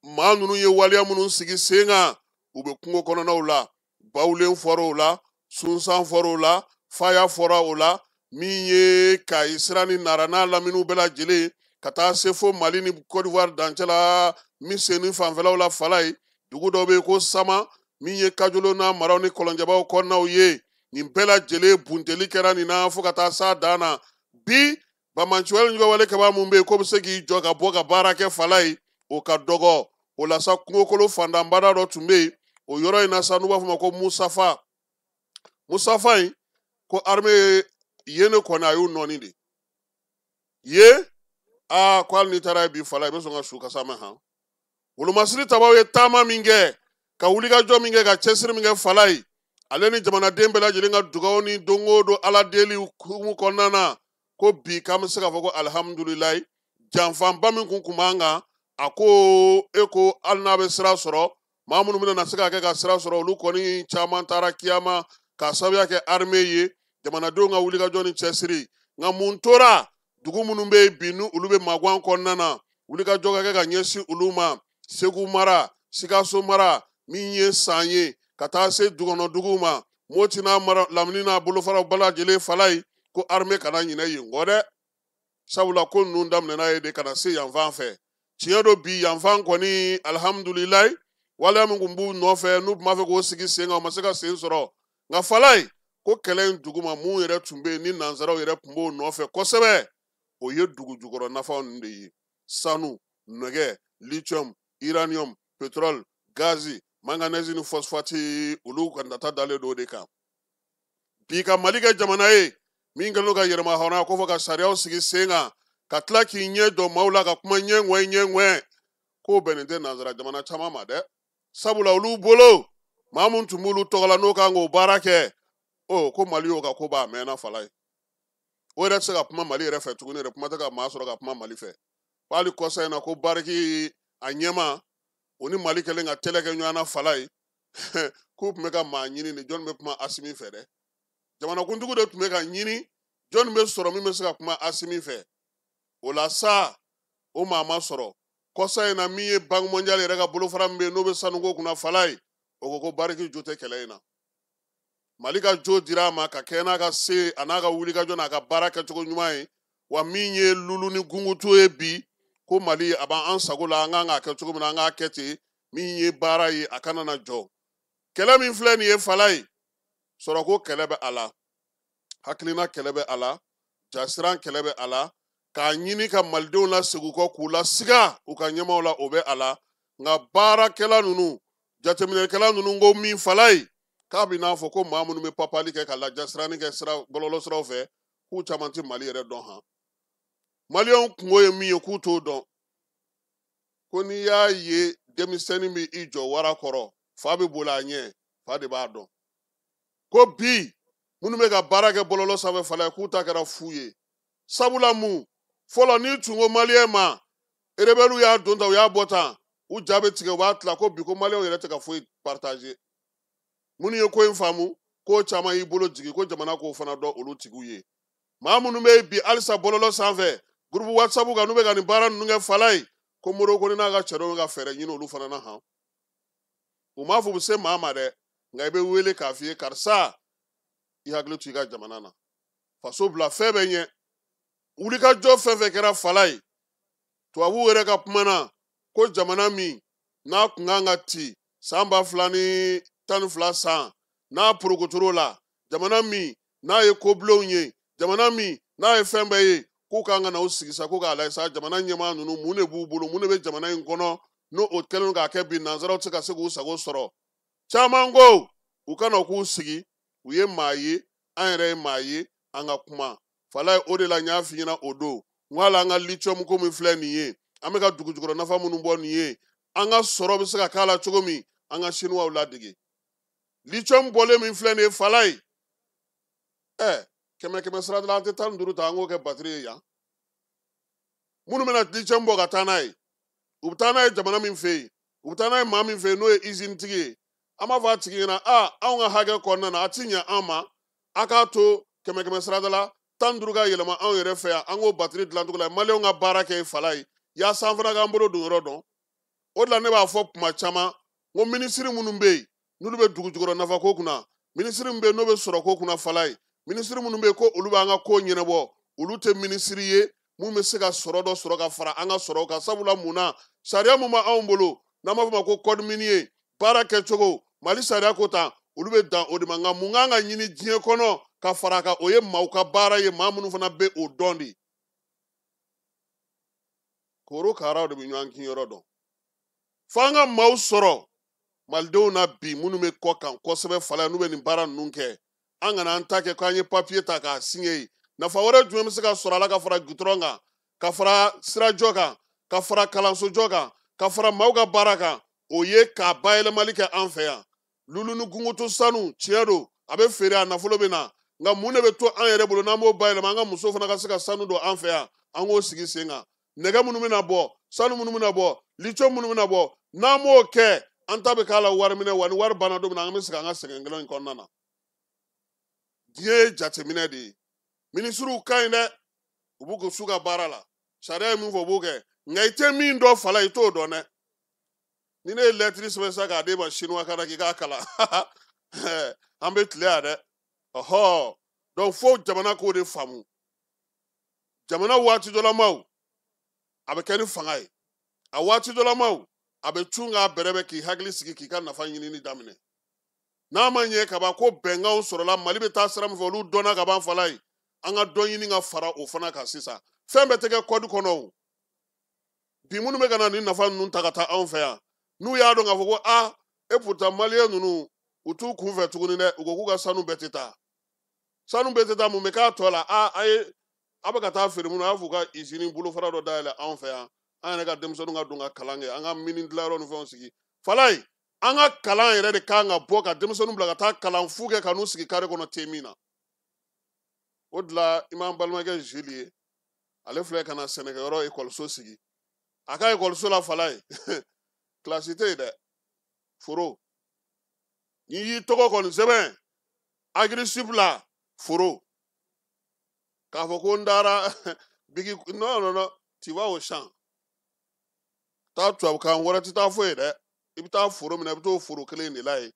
maa ninnu ye waleya minnu sigi sen kan, u bɛ kungo kɔnɔnaw la. Bawulen fɔra o la, Sunsan fɔra o la, Faya fɔra o la. Min ye Kayi sira ni Nara n'a laminiw bɛɛ lajɛlen, ka taa se fo Mali ni Côte d'Ivoire dancɛ la, Miseni fanfɛlaw la. Fala ye, dugu dɔ bɛ yen ko Sama, min ye Kajolo n'a maraw ni kɔlɔnjɛbaw kɔnɔnaw ye. Nin bɛɛ lajɛlen bunteli kɛra nin na fo ka taa s'a dan na. Bi bamanciwale ɲɔgɔnwale kɛbaa mun bɛ yen k'o bɛ se k'i jɔ ka bɔ ka baara kɛ fala ye, o ka dɔgɔ. O la sa, kungokolo fantanbada dɔ tun bɛ yen o yɔrɔ in na sa, n'u b'a fɔ o ma ko Musafa. Musafa in ko armée yen de kɔni, a y'u nɔɔni de ye. Aa, ko hali n'i taara yen bi fala, i bɛ sɔn ka su kasa mɛn han. Wolomasiri tabaw ye taama min kɛ, ka wulikajɔ min kɛ, ka cɛsiri min kɛ fala ye, ale ni jamanaden bɛɛ lajɛlen ka dugawu ni don o don Ala deli hukumu kɔnɔna na, ko bi k'an bɛ se k'a fɔ ko alihamudulilayi, janfanba min kun b'an kan, a ko e ko hali n'a bɛ sira sɔrɔ, maa minnu bɛna se ka kɛ ka sira sɔrɔ, olu kɔni caman taara kiyama k'a sababuya kɛ armée ye, jamanadenw ka wulikajɔ ni cɛsiri. Nka mun tora dugu minnu bɛ yen bi, ni olu bɛ maguwan kɔnɔna na, wulikajɔ ka kɛ ka ɲɛsin olu ma. Segu mara, Sikaso mara, min ye san ye, ka taa se dugukɔnɔduguw ma, Moti n'a mara, lamini n'a bolofaraw bɛɛ lajɛlen fala ye, ko armée kana ɲinɛ yen kɔ dɛ. Sabula ko ninnu daminɛna ye de ka na se yan fan fɛ. Tiɲɛ don, bi yan fan kɔni alihamudulilayi, waleya min kun b'u nɔfɛ, n'u tun b'a fɛ k'o sigi sen kan, u ma se ka sen sɔrɔ. Nka fala ye, ko kɛlɛ in duguma mun yɛrɛ tun bɛ yen ni nanzaraw yɛrɛ tun b'o nɔfɛ kosɛbɛ, o ye dugu jukɔrɔ nafaw ninnu de ye. Sanu, nɛgɛ, lithium, uranium, pétrole, gazi, manganèse ni phosphate, olu ka nata dalen don o de kan. Bi ka Mali kɛ jamana ye min kɛlen don ka yɛrɛma hɔrɔnya ko fɔ, ka sariyaw sigi sen kan, ka tila k'i ɲɛ jɔ maaw la ka kuma ɲɛ ŋwɛ ɲɛ ŋwɛ, k'o bɛnnen tɛ nanzara jamana caman ma dɛ. Sabula olu bolo, maa mun tun b'olu tɔgɔ la n'o kan k'o baara kɛ, o ko Mali y'o ka ko b'a mɛnna fala ye. O yɛrɛ tɛ se ka kuma Mali yɛrɛ fɛ tuguni yɛrɛ, kuma tɛ ka maa sɔrɔ ka kuma Mali fɛ. Ko hali kɔsa in na, ko Bariki a ɲɛma, o ni Mali kɛlen ka tɛlɛ kɛ ɲɔgɔn na fala ye, k'u tun bɛ ka maa ɲini de, jɔnni bɛ kuma Asimi fɛ dɛ. Jamanakuntigi de tun bɛ ka ɲini, jɔnni bɛ sɔrɔ min bɛ se ka kuma Asimi fɛ. O la sa, o maa ma sɔrɔ. Kɔsa in na, min ye Banque mondiale yɛrɛ ka bolofara min bɛ yen n'o bɛ sanuko kunna fala ye, o ko ko Bariki jo tɛ kɛlɛ in na. Mali ka jo dira a ma ka kɛ n'a ka se a n'a ka wulikajɔ n'a ka baara kɛcogo ɲuman ye. Wa min ye lulu ni gungutu ye bi, ko Mali a b'an sago la, an kan k'a kɛ cogo min na, an k'a kɛ ten. Min ye baara ye, a kana na jɔ. Kɛlɛ min filɛ nin ye fala ye, sɔrɔko kɛlɛ bɛ a la, hakilina kɛlɛ bɛ a la, jasiran kɛlɛ bɛ a la, k'a ɲini ka malidenw lasegin u kɔ k'u lasiga u ka ɲɛmaaw la, o bɛ a la. Nka baarakɛla ninnu, jateminɛkɛla ninnu ko min fala ye, k'a bɛ n'a fɔ ko maa minnu bɛ papali kɛ ka lajasiranni kɛ sira bɔlɔlɔ siraw fɛ, k'u caman tɛ Mali yɛrɛ dɔn han. Maliyɛnw kungo ye min ye, k'u t'o dɔn. Ko n'i y'a ye denmisɛnnin bɛ i jɔ wara kɔrɔ, fa bɛ boli a ɲɛ, fa de b'a dɔn. Ko bi minnu bɛ ka baara kɛ bɔlɔlɔ sanfɛ fala ye, k'u ta kɛra fu ye. Sabula mun fɔlɔ n'i tun ko maliyɛn ma, rebelles y'a don tan, u y'a bɔ tan, u ja bɛ tigɛ, u b'a tila. Ko bi ko maliyɛnw yɛrɛ tɛ ka foyi partager. Minnu ye ko in faamu, Ko caman y'i bolo jigin ko jamana k'o fana dɔn olu tigiw ye. Maa minnu bɛ bi halisa bɔlɔlɔ sanfɛ groupe WhatsApp kan n'u bɛ ka nin baara ninnu kɛ fala ye, ko Modibo Kone n'a ka cɛdenw ka fɛɛrɛ ɲini olu fana na han. U m'a fɔ u bɛ se maa ma dɛ, nka i bɛ wele k'a f'i ye karisa, i hakili to i ka jamana na. Faso bila fɛn bɛɛ ɲɛ. Wulikajɔ fɛn fɛn kɛra fala ye, tubabuw yɛrɛ ka kuma na ko jamana min n'a kun kan ka ci san 2012 san n'a porokotoro la, jamana min n'a ye kobilenw ye, jamana min n'a ye fɛn bɛɛ ye, k'u kan ka na u sigi sa ko k'a lajɛ sa jamana ɲɛmaa ninnu mun de b'u bolo, mun de bɛ jamana in kɔnɔ n'o o kɛlen k'a kɛ bi nanzaraw tɛ se ka se k'u sago sɔrɔ. Caman ko u kana k'u sigi, u ye maa ye, an yɛrɛ ye maa ye, an ka kuma. Fala ye o de la n y'a f'i ɲɛna o don, n ko hali an ka lithium ko min filɛ nin ye, an bɛ ka dugujukɔrɔ nafa minnu bɔ nin ye, an ka sɔrɔ bɛ se ka k'a la cogo min, an ka Chinois ladege. Lithium bɔlen min filɛ nin ye fala ye, 100 sira la an tɛ 15 ta an k'o kɛ batiri ye yan. Minnu bɛna lithium bɔ ka taa n'a ye, u bɛ taa n'a ye jamana min fɛ yen, u bɛ taa n'a ye maa min fɛ yen n'o ye usine tigi ye, an b'a fɔ a tigi ɲɛna, anw ka hakɛ kɔnɔna na a ti ɲɛ an ma, a k'a to 100 sira la 15 ka yɛlɛma anw yɛrɛ fɛ yan, an k'o batiri dilancogo la, maliyɛnw ka baara kɛ fala ye, yaasa an fana k'an bolo don yɔrɔ dɔn. O de la ne b'a fɔ kuma caman, n ko minisiri minnu bɛ yen n'olu bɛ dugujukɔrɔ nafako kunna, minisiri min bɛ yen n'o bɛ sɔrɔko kunna fala ye, minisiri minnu bɛ yen ko olu b'an ka ko ɲɛnabɔ, olu tɛ minisiri ye mun bɛ se ka sɔrɔ dɔ sɔrɔ ka fara an ka sɔrɔ kan. Sabula mun na, sariya mun b'anw bolo n'an b'a fɔ ma ko code minier, baara kɛcogo, Mali sariya ko tan, olu bɛ dan o de ma. Nka mun kan ka ɲini diɲɛ kɔnɔ ka fara a kan, o ye maaw ka baara ye, maa minnu fana bɛ o dɔn de. Korokaraw de bɛ ɲɔgɔn kin yɔrɔ dɔn. F'an ka maaw sɔrɔ malidenw na bi minnu bɛ kɔ kan kosɛbɛ fala n'u bɛ nin baara ninnu kɛ. An kana an ta kɛ k'an ye papiye ta k'a siɲɛ ye. Nafa wɛrɛ jumɛn bɛ se ka sɔrɔ a la ka fara gudɔrɔn kan, ka fara sirajɔ kan, ka fara kalansojɔ kan, ka fara maaw ka baara kan? O ye k'a bayɛlɛmali kɛ an fɛ yan. Lulu ni gungoto sanu tiɲɛ don, a bɛ feere, a nafolo bɛ na, nka mun de bɛ to an yɛrɛ bolo n'an b'o bayɛlɛma, an ka muso fana ka se ka sanu don an fɛ yan, an k'o sigi sen kan. Nɛgɛ minnu bɛna bɔ, sanu minnu bɛna bɔ, lithium minnu bɛna bɔ, n'an m'o kɛ, an ta bɛ k'a la wari minɛ, wa ni wari banna don min na, an bɛ segin an ka sɛgɛn kelen in kɔnɔna na. Diɲɛ ye jateminɛ de ye. Minisiriw ka ɲi dɛ, u b'u ka su ka baara la, sariya ye min fɔ u b'o kɛ, nka i tɛ min dɔn fala i t'o dɔn dɛ. Ni ne ye lɛtiri sɛbɛn sisan k'a d'e ma chinois kan na k'i k'a kalan, an bɛ tile yan dɛ. Ɔhɔ, donc fo jamana k'o de faamu. Jamana waati dɔ la maaw, a bɛ kɛ ni fanga ye, a waati dɔ la maaw, a bɛ cun k'a bɛrɛbɛn k'i hakili sigi k'i ka nafa ɲinini daminɛ. N'a ma ɲɛ kaban ko bɛnkanw sɔrɔla, Mali bɛ taa sira min fɛ olu dɔnna kaban fala ye, an ka dɔ ɲini ka fara o fana kan sisan. Fɛn bɛɛ tɛ kɛ kɔdi kɔnɔ o. Bi minnu bɛ ka na nin nafa ninnu ta ka taa anw fɛ yan, n'u y'a dɔn k'a fɔ ko et pourtant maliyɛn ninnu u t'u kun fɛ tuguni dɛ, u ko k'u ka sanu bɛɛ tɛ taa, sanu bɛɛ tɛ taa, mun bɛ k'a tɔ la? A ye a bɛ ka taa feere minnu, a y'a fɔ u ka izini bolofara dɔ dayɛlɛ anw fɛ yan, an yɛrɛ ka denmisɛnninw ka don ka kalan kɛ, an ka mini dilanyɔrɔ ni fɛnw sigi. Fala ye, an ka kalan yɛrɛ de kan ka bɔ ka denmisɛnninw bila ka taa kalan fu kɛ ka n'u sigi kare kɔnɔ te min na. O de la i m'an balimakɛ Jules ye, ale filɛ ka na sɛnɛkɛyɔrɔ ekɔliso sigi. A ka ekɔliso la fala ye, kilasi tɛ yen dɛ, foro. N'i y'i tɔgɔ kɔni sɛbɛn Agri-Sup la, foro. K'a fɔ ko n taara bigi, non non non, tu vas au champ. Taa tubabukan wɛrɛ tɛ taa foyi dɛ, i bɛ taa foro min na, i bɛ t'o foro kelen de la yen.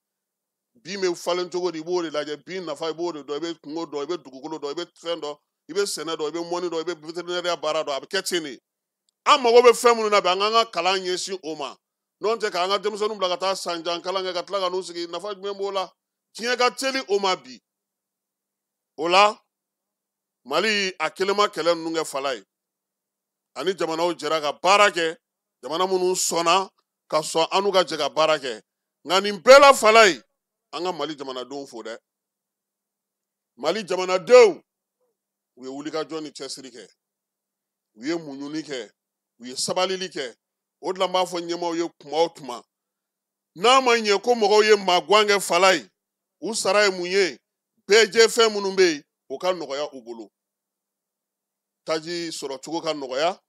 Bin bɛ falen cogo di, i b'o de lajɛ, bin nafa i b'o de dɔn, i bɛ kungo dɔn, i bɛ dugukolo dɔn, i bɛ fɛn dɔn, i bɛ sɛnɛ dɔn, i bɛ mɔni dɔn, i bɛ vétérinaire baara dɔn, a bɛ kɛ ten de. An mago bɛ fɛn minnu na bi, an k'an ka kalan ɲɛsin o ma. N'o tɛ k'an ka denmisɛnninw bila ka taa sanjan kalan kɛ ka tila ka n'u sigi, nafa jumɛn b'o la? Diɲɛ ka teli o ma bi. O la, Mali a kelen ma kɛlɛ ninnu kɛ fala ye. Ani jamanaw jɛra ka baara kɛ, jamana minnu sɔnna ka sɔn an n'u ka jɛ ka baara kɛ. Nka nin bɛɛ la fala ye, an ka Mali jamanadenw fo dɛ. Mali jamanadenw, u ye wulikajɔ ni cɛsiri kɛ, u ye muɲuni kɛ, u ye sabalili kɛ. O de la n b'a fɔ ɲɛmaaw ye kuma o kuma, n'a ma ɲɛ ko mɔgɔw ye maguwan kɛ fala ye, u sara ye mun ye? Bɛɛ jɛ fɛn minnu bɛ yen, o ka nɔgɔya u bolo. Taji sɔrɔcogo ka nɔgɔya,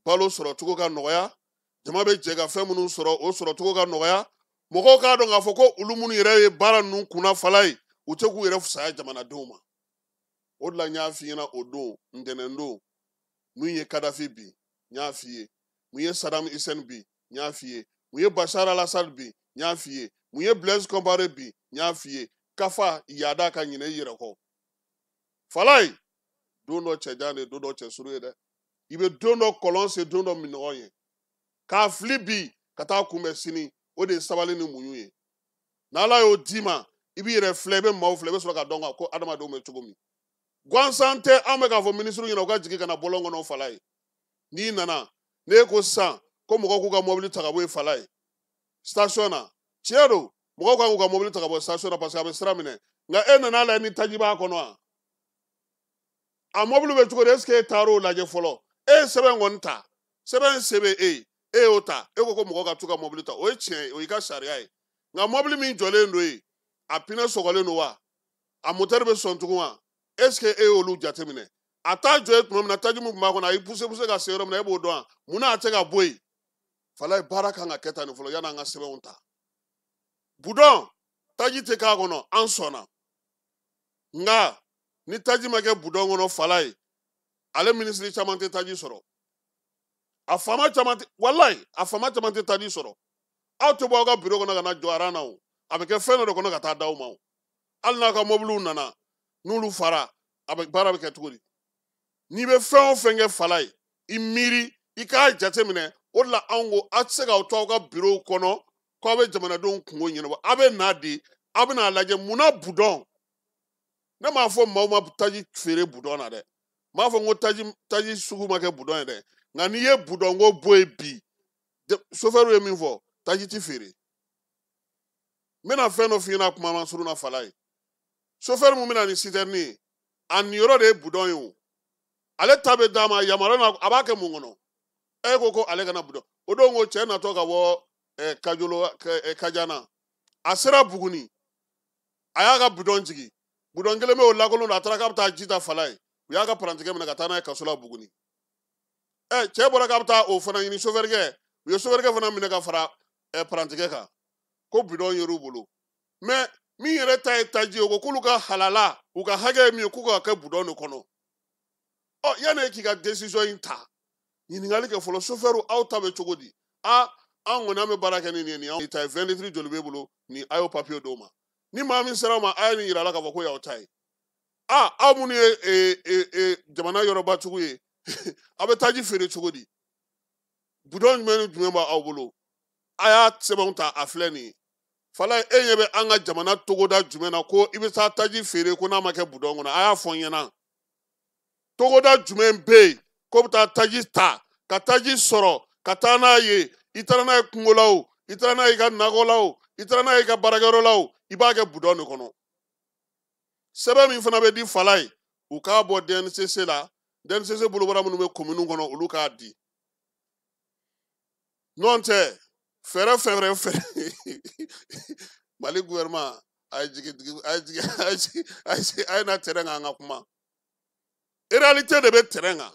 balo sɔrɔcogo ka nɔgɔya, jama bɛ jɛ ka fɛn minnu sɔrɔ, o sɔrɔcogo ka nɔgɔya. Mɔgɔw k'a dɔn k'a fɔ ko olu minnu yɛrɛ ye baara ninnu kunna fala ye, U tɛ k'u yɛrɛ fisaya jamanadenw ma. O de la n y'a f'i ɲɛna o don, ntɛnɛn don, mun ye Kadafi bi, n y'a f'i ye. Mun ye Saddam Hussein bi, n y'a f'i ye. Mun ye Bashar al-Assad bi, n y'a f'i ye. Mun ye Blaise Compaoré bi, n y'a f'i ye. Kafa yaada ka ɲinɛ i yɛrɛ kɔ. Falaye, don dɔ cɛjan de, don dɔ cɛsuru ye dɛ. I bɛ don dɔ kɔlɔn se, don dɔ minɔgɔ ye. K'a fili bi ka taa kunbɛn sini, o de ye sabali ni muɲu ye. N'Ala y'o d'i ma, i b'i yɛrɛ filɛ, i bɛ maaw filɛ, i bɛ sɔrɔ ka dɔn ko adamadenw bɛ cogo min. Gansan tɛ, anw bɛ k'a fɔ minisiriw ɲɛna u ka jigin ka na bɔlɔn kɔnɔ Falaye. N'i nana, n'e ko sisan ko mɔgɔw k'u ka mobili ta ka bɔ yen Falaye station na, tiɲɛ don, mɔgɔw kan k'u ka mobili ta ka bɔ station na parce que a bɛ sira minɛ. Nka e nana lajɛ ni taji b'a kɔnɔ wa? A mobili bɛ cogo di? Est ce que e taar'o lajɛ fɔlɔ? E ye sɛbɛn kɔni ta, sɛbɛn se bɛ e ye, e y'o ta, e ko ko mɔgɔw ka t'u ka mobili ta, o ye tiɲɛ ye, o y'i ka sariya ye. Nka mobili min jɔlen don yen, a pinɛ sɔgɔlen don wa? A motɛri bɛ sɔn tugun wa? Est ce que e y'olu jateminɛ? A t'a jɔ ye tuma min na, taji min tun b'a kɔnɔ, a y'i poussé poussé ka se yɔrɔ min na, e b'o dɔn wa? Munna a tɛ ka bɔ yen? Falaye, baara kan ka kɛ tan nin fɔlɔ yan'an ka sɛbɛnw ta. Budɔn, taji tɛ k'a kɔnɔ, an sɔnna. Nka ni taji ma kɛ budɔn kɔnɔ Falaye, ale minisiri caman tɛ taji sɔrɔ. A faama caman tɛ, walayi, a faama caman tɛ taji sɔrɔ. Aw tɛ bɔ aw ka biro kɔnɔ ka na jɔ aran na o. A bɛ kɛ fɛn dɔ de kɔnɔ ka taa d'aw ma o. Hali n'a ka mɔbiliw nana, n'olu fara, a bɛ baara bɛ kɛ cogo di? N'i bɛ fɛn o fɛn kɛ Falaye, i miiri, i k'a jateminɛ. O de la anw ko aw tɛ se k'aw to aw ka birow kɔnɔ k'aw bɛ jamanadenw kungo ɲɛnabɔ. Aw bɛ na de, aw bɛ n'a lajɛ munna budɔn. Ne m'a fɔ maaw ma taji feere budɔn na dɛ. N m'a fɔ n ko taji sugu ma kɛ budɔn ye dɛ. Nka n'i ye budɔn ko bɔ yen bi, sofɛriw ye min fɔ, taji ti feere. N bɛna fɛn dɔ f'i ɲɛna kuma ma surun na Falaye. Sofɛri mun bɛna ni sitɛrini ye, a niyɔrɔ de ye budɔn ye o. Ale ta bɛ d'a ma, yamaruya na, a b'a kɛ mun kɔnɔ? E ko ko ale kana budɔn. O don ko cɛ natɔ ka bɔ Kajolo, Kajana, a sera Buguni, a y'a ka budɔn jigin. Budɔn kelen bɛ o lakolon don, a taara k'a bɛ taa ji ta Falaye. U y'a ka parantikɛ minɛ ka taa n'a ye kaso la Buguni. Cɛ bɔra k'a bɛ taa o fana ɲini sofɛrikɛ, u ye sofɛrikɛ fana minɛ ka fara parantikɛ kan ko budɔn yer'u bolo. Mɛ min yɛrɛ ta ye taji ye, o ko k'olu ka halala, u ka hakɛ ye min ye, k'u ka kɛ budɔn de kɔnɔ. Ɔ, yanni e k'i ka décision in ta, ɲininkali kɛ fɔlɔ, sofɛriw aw ta bɛ cogo di? A, an kɔni an bɛ baara kɛ ni nin ye, nin y'anw ta ye, 20 litres joli b'e bolo, nin a y'o papiye d'o ma. Ni maa min sera o ma, a ye nin yira a la k'a fɔ ko y'aw ta ye. A, aw minnu ye jamana yɔrɔbatigiw ye, aw bɛ taji feere cogo di? Budɔn jumɛn ni jumɛn b'aw bolo? A y'a sɛbɛnw ta, a filɛ nin ye. Falaye, e ɲɛ bɛ an ka jamana togoda jumɛn na ko i bɛ taa taji feere ko n'a ma kɛ budɔn kɔnɔ? A y'a fɔ n ɲɛna. Togoda jumɛn bɛ yen ko bɛ taa taji ta, ka taji sɔrɔ, ka taa n'a ye, i taara n'a ye kungo la o, i taara n'a ye i ka nakɔ la o, i taara n'a ye i ka baarakɛyɔrɔ la o, i b'a kɛ budɔn de kɔnɔ. Sɛbɛn min fana bɛ di Falaye, u k'a bɔ DNCC la, DNCC bolobara minnu bɛ kominiw kɔnɔ, olu k'a di. N'o tɛ, fɛɛrɛ fɛn fɛn Mali gouvernement, a ye jigin, a ye jigin, a ye jigin, a ye jigin, a ye na terrain kan an ka kuma. Réalité de bɛ terrain kan.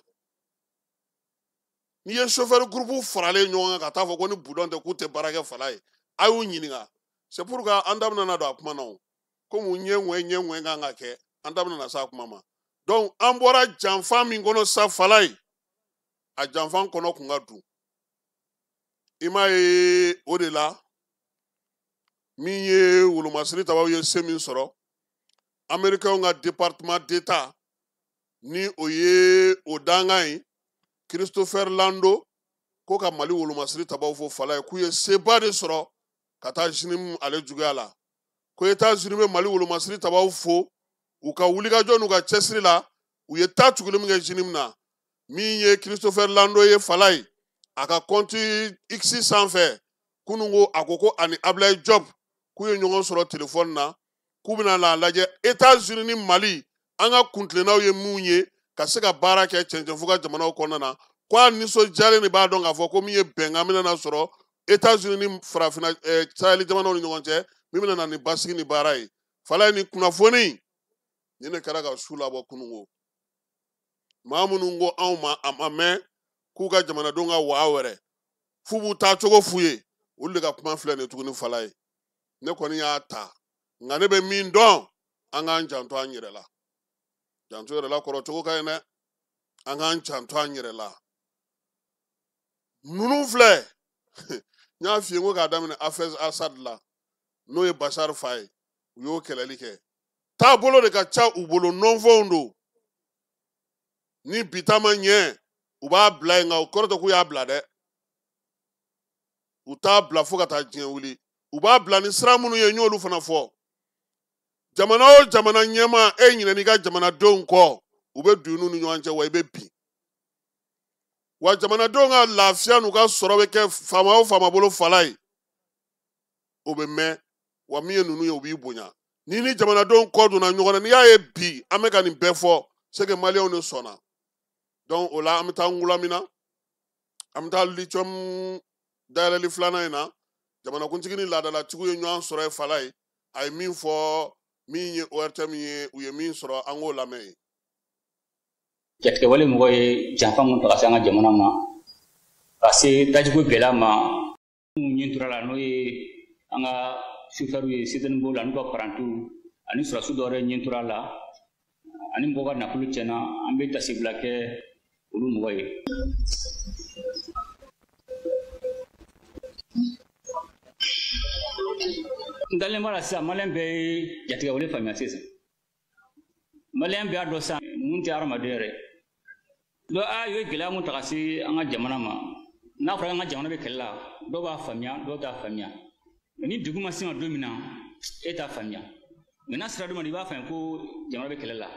N'i ye chauffeur groupe faralen ɲɔgɔn kan ka taa fɔ ko ni budɔn tɛ k'u tɛ baara kɛ Falaye, a y'u ɲininka. C'est pourquoi an da bɛna don a kuma na o. Komi ɲɛ ŋɔɛ ɲɛ ŋɔɛ kan ka kɛ, an da bɛna s'a kuma ma. Donc an bɔra janfa min kɔnɔ sa Falaye, a janfa kɔnɔ kun ka dun. I m'a ye o de la, min ye wolomasiri tabaw ye se min sɔrɔ, Américains ka département d'État ni o ye o dangan ye, Christopher Lando ko ka Mali wolomasiri tabaw fo Falaye k'u ye seba de sɔrɔ ka taa JNIM ale juguya la. Ko États-Unis bɛ Mali wolomasiri tabaw fo u ka wulikajɔ n'u ka cɛsiri la, u ye taa tuguli min kɛ JNIM na. Min ye Christopher Lando ye Falaye, a ka compte X sanfɛ kunun ko a ko ko ani Ablaye Diop k'u ye ɲɔgɔn sɔrɔ téléphone na, k'u bɛna n'a lajɛ États-Unis ni Mali an ka kuntilennaw ye mun ye ka se ka baara kɛ cɛncɛnfuga jamanaw kɔnɔna na. Ko a nisɔndiyalen de b'a dɔn k'a fɔ ko min ye bɛnkan bɛna na sɔrɔ États-Unis ni farafinna Sahel jamanaw ni ɲɔgɔn cɛ, min bɛna na ni basigi ni baara ye. Falaye, ni kunnafoni nin de kɛra ka su labɔ kunun ko. Maa minnu ko anw ma a ma mɛn k'u ka jamanadenw ka waa wɛrɛ f'u b'u taa cogo f'u ye, olu de ka kuma filɛ nin ye tuguni Falaye. Ne kɔni y'a ta, nka ne bɛ min dɔn, An k'an janto an yɛrɛ la. Janto yɛrɛ la kɔrɔ cogo ka ɲi dɛ. An k'an janto an yɛrɛ la. Ninnu filɛ, n y'a f'i ye n ko k'a daminɛ Hafez Assad la, n'o ye Bashar fa ye, u y'o kɛlɛli kɛ. Taabolo de ka ca u bolo, nɔnfɛnw don. Ni bi ta ma ɲɛ, u b'a bila yen, nka o kɔrɔ tɛ k'u y'a bila dɛ. U t'a bila fo ka taa diɲɛ wuli. U b'a bila ni sira minnu ye, n y'olu fana fɔ. Jamana o jamana ɲɛmaa, e ɲinɛn'i ka jamanadenw kɔ, u bɛ don i n'u ni ɲɔgɔn cɛ, wa i bɛ bin. Wa jamanadenw ka lafiya n'u ka sɔrɔ bɛ kɛ faama o faama bolo fala ye, o bɛ mɛn. Wa min ye ninnu ye, u b'i bonya. Ni ni jamanadenw kɔ donna ɲɔgɔn na, n'i y'a ye bi an bɛ ka nin bɛɛ fɔ, c'est que maliyɛnw de sɔnna. Donc o la an bɛ taa Ngulamina, an bɛ taa lithium dayɛlɛli filanan in na. Jamanakuntigi ni laadalatigiw ye ɲɔgɔn sɔrɔ yen fala ye. A ye min fɔ, min ye ORTM ye, u ye min sɔrɔ, an k'o lamɛn yen. Jatigɛwale mɔgɔ ye janfa mun ta ka se an ka jamana ma, ka se dajiko gɛlɛya ma, minnu ɲɛ tora la, n'o ye an ka sofɛriw ye, citerne b'o la, n'u ka parantiw ani sɔrɔdasi dɔw yɛrɛ ɲɛ tora la, ani mɔgɔw ka nafolo tiɲɛna, an bɛ tasibila kɛ olu mɔgɔ ye. N dalen b'a la sisan, maliyɛn bɛɛ ye jatigɛwale faamuya sisan. Maliyɛn bɛɛ y'a dɔn sisan mun tɛ hadamaden yɛrɛ. Donc a ye gɛlɛya mun ta ka se an ka jamana ma, n'a fɔra an ka jamana bɛ kɛlɛ la, dɔw b'a faamuya, dɔw t'a faamuya. Mais ni degun ma se ma don min na, e t'a faamuya. Mais n'a sera don min na, i b'a faamuya ko jamana bɛ kɛlɛ la.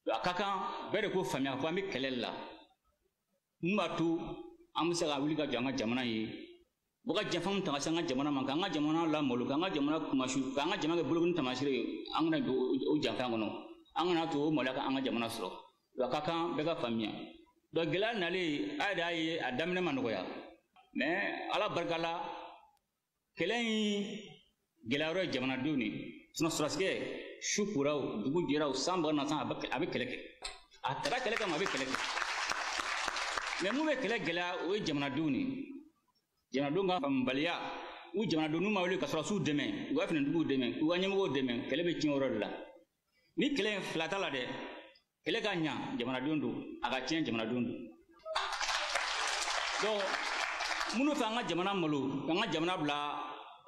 Donc a ka kan bɛɛ de k'o faamuya ko an bɛ kɛlɛ la. Mun b'a to an bɛ se ka wuli ka jɔ an ka jamana ye, u ka janfa mun ta ka se an ka jamana ma, k'an ka jamana lamalo, k'an ka jamana kumasu, k'an ka jamana kɛ bolokɔni taamasiyɛn ye, an kana don o janfa kɔnɔ, an kana to o maloya ka an ka jamana sɔrɔ. Donc a ka kan bɛɛ ka faamuya. Donc gɛlɛya nalen, a yɛrɛ y'a ye a daminɛ ma nɔgɔya, mais Ala barika la, kɛlɛ in gɛlɛya yɔrɔ ye jamanadenw de ye. Sinon sɔrɔdasikɛ su kora o, dugu jɛra o, san bɛ na san, a bɛ kɛlɛ kɛ. A taara kɛlɛ kama, a bɛ kɛlɛ kɛ. Mais mun bɛ kɛlɛ gɛlɛya, o ye jamanadenw de ye. Jamanadenw ka faamubaliya, u jamanadenw n'u ma wuli ka sɔrɔdasiw dɛmɛ, u ka finitigiw dɛmɛ, u ka ɲɛmɔgɔw dɛmɛ, kɛlɛ bɛ tiɲɛ o yɔrɔ de la. Ni kɛlɛ in fila t'a la dɛ, kɛlɛ ka ɲa jamanadenw don, a ka tiɲɛ jamanadenw don. Donc minnu fɛ an ka jamana malo, k'an ka jamana bila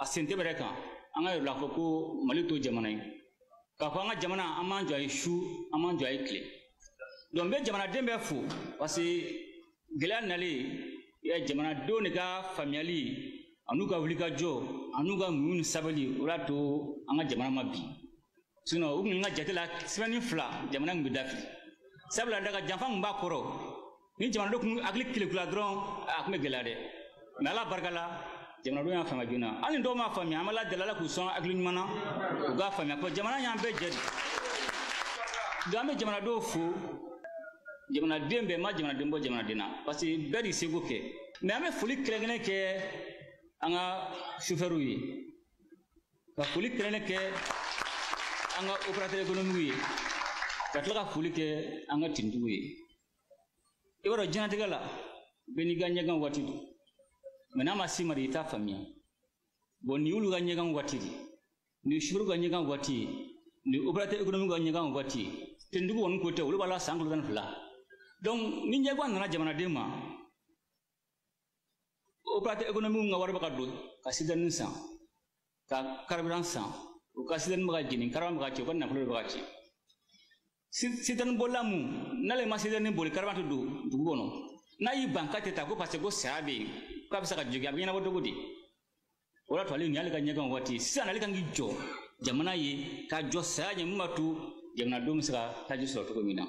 a sen tɛ bɛrɛ kan, an ka yɛrɛ la fɔ ko Mali t'o jamana ye. K'a fɔ an ka jamana, an m'an jɔ a ye su, an m'an jɔ a ye tile. Donc n bɛ jamanaden bɛɛ fo, parce que gɛlɛya nalen, jamanadenw de ka faamuyali an'u ka wulikajɔ an'u ka muɲu ni sabali, o y'a to an ka jamana ma bin. Sinon u kun ka jate la semaine 2 jamana kun bɛ dafiri. Sabula daga janfa mun b'a kɔrɔ, ni jamanadenw kun hakili kelekula dɔrɔn, a kun bɛ gɛlɛya dɛ. Mais Ala barika la, jamanadenw y'a faamuya joona. Hali ni dɔw m'a faamuya, an bɛ Ala deli, Ala k'u sɔn hakili ɲuman na, u k'a faamuya. Ko jamana y'an bɛɛ jɛ de. Donc an bɛ jamanadenw fo. Jamanaden bɛɛ ma jamanaden bɔ jamanaden na, parce que bɛɛ de seko kɛ. Mais an bɛ foli kɛrɛnkɛrɛn kɛ an ka sofɛriw ye, ka foli kɛrɛnkɛrɛn kɛ an ka opérateur économique ye, ka tila ka foli kɛ an ka tintigiw ye. I b'a dɔn diɲɛlatigɛ la, bɛɛ n'i ka ɲɛgan waati don. Mais n'a ma s'i ma de, i t'a faamuya. Bon nin y'olu ka ɲɛgan waati de ye, nin ye sofɛriw ka ɲɛgan waati ye, nin ye opérateur économique ka ɲɛgan waati ye. Tintigiw kɔni ko tɛ, olu b'a la san kalo 12. Donc ni ɲɛgan nana jamanaden ma, opérateur économique ka wari bɛ ka don ka citerne san, ka carburant san, u ka citerne bɛ ka jeni, carburant bɛ ka ci, u ka nafolo bɛ ka ci. Citerne bolila mun, n'ale ma citerne boli, carburant tɛ don dugu kɔnɔ. N'a y'i ban k'a tɛ taa ko parce que ko saya bɛ yen, k'a bɛ se ka jogin, a bɛ ɲɛnabɔ cogo di? O de y'a to ale nin y'ale ka ɲɛgan waati ye. Sisan ale kan k'i jɔ jamana ye, ka jɔ saya ɲɛ, mun b'a to jamanadenw bɛ se ka taji sɔrɔ cogo min na.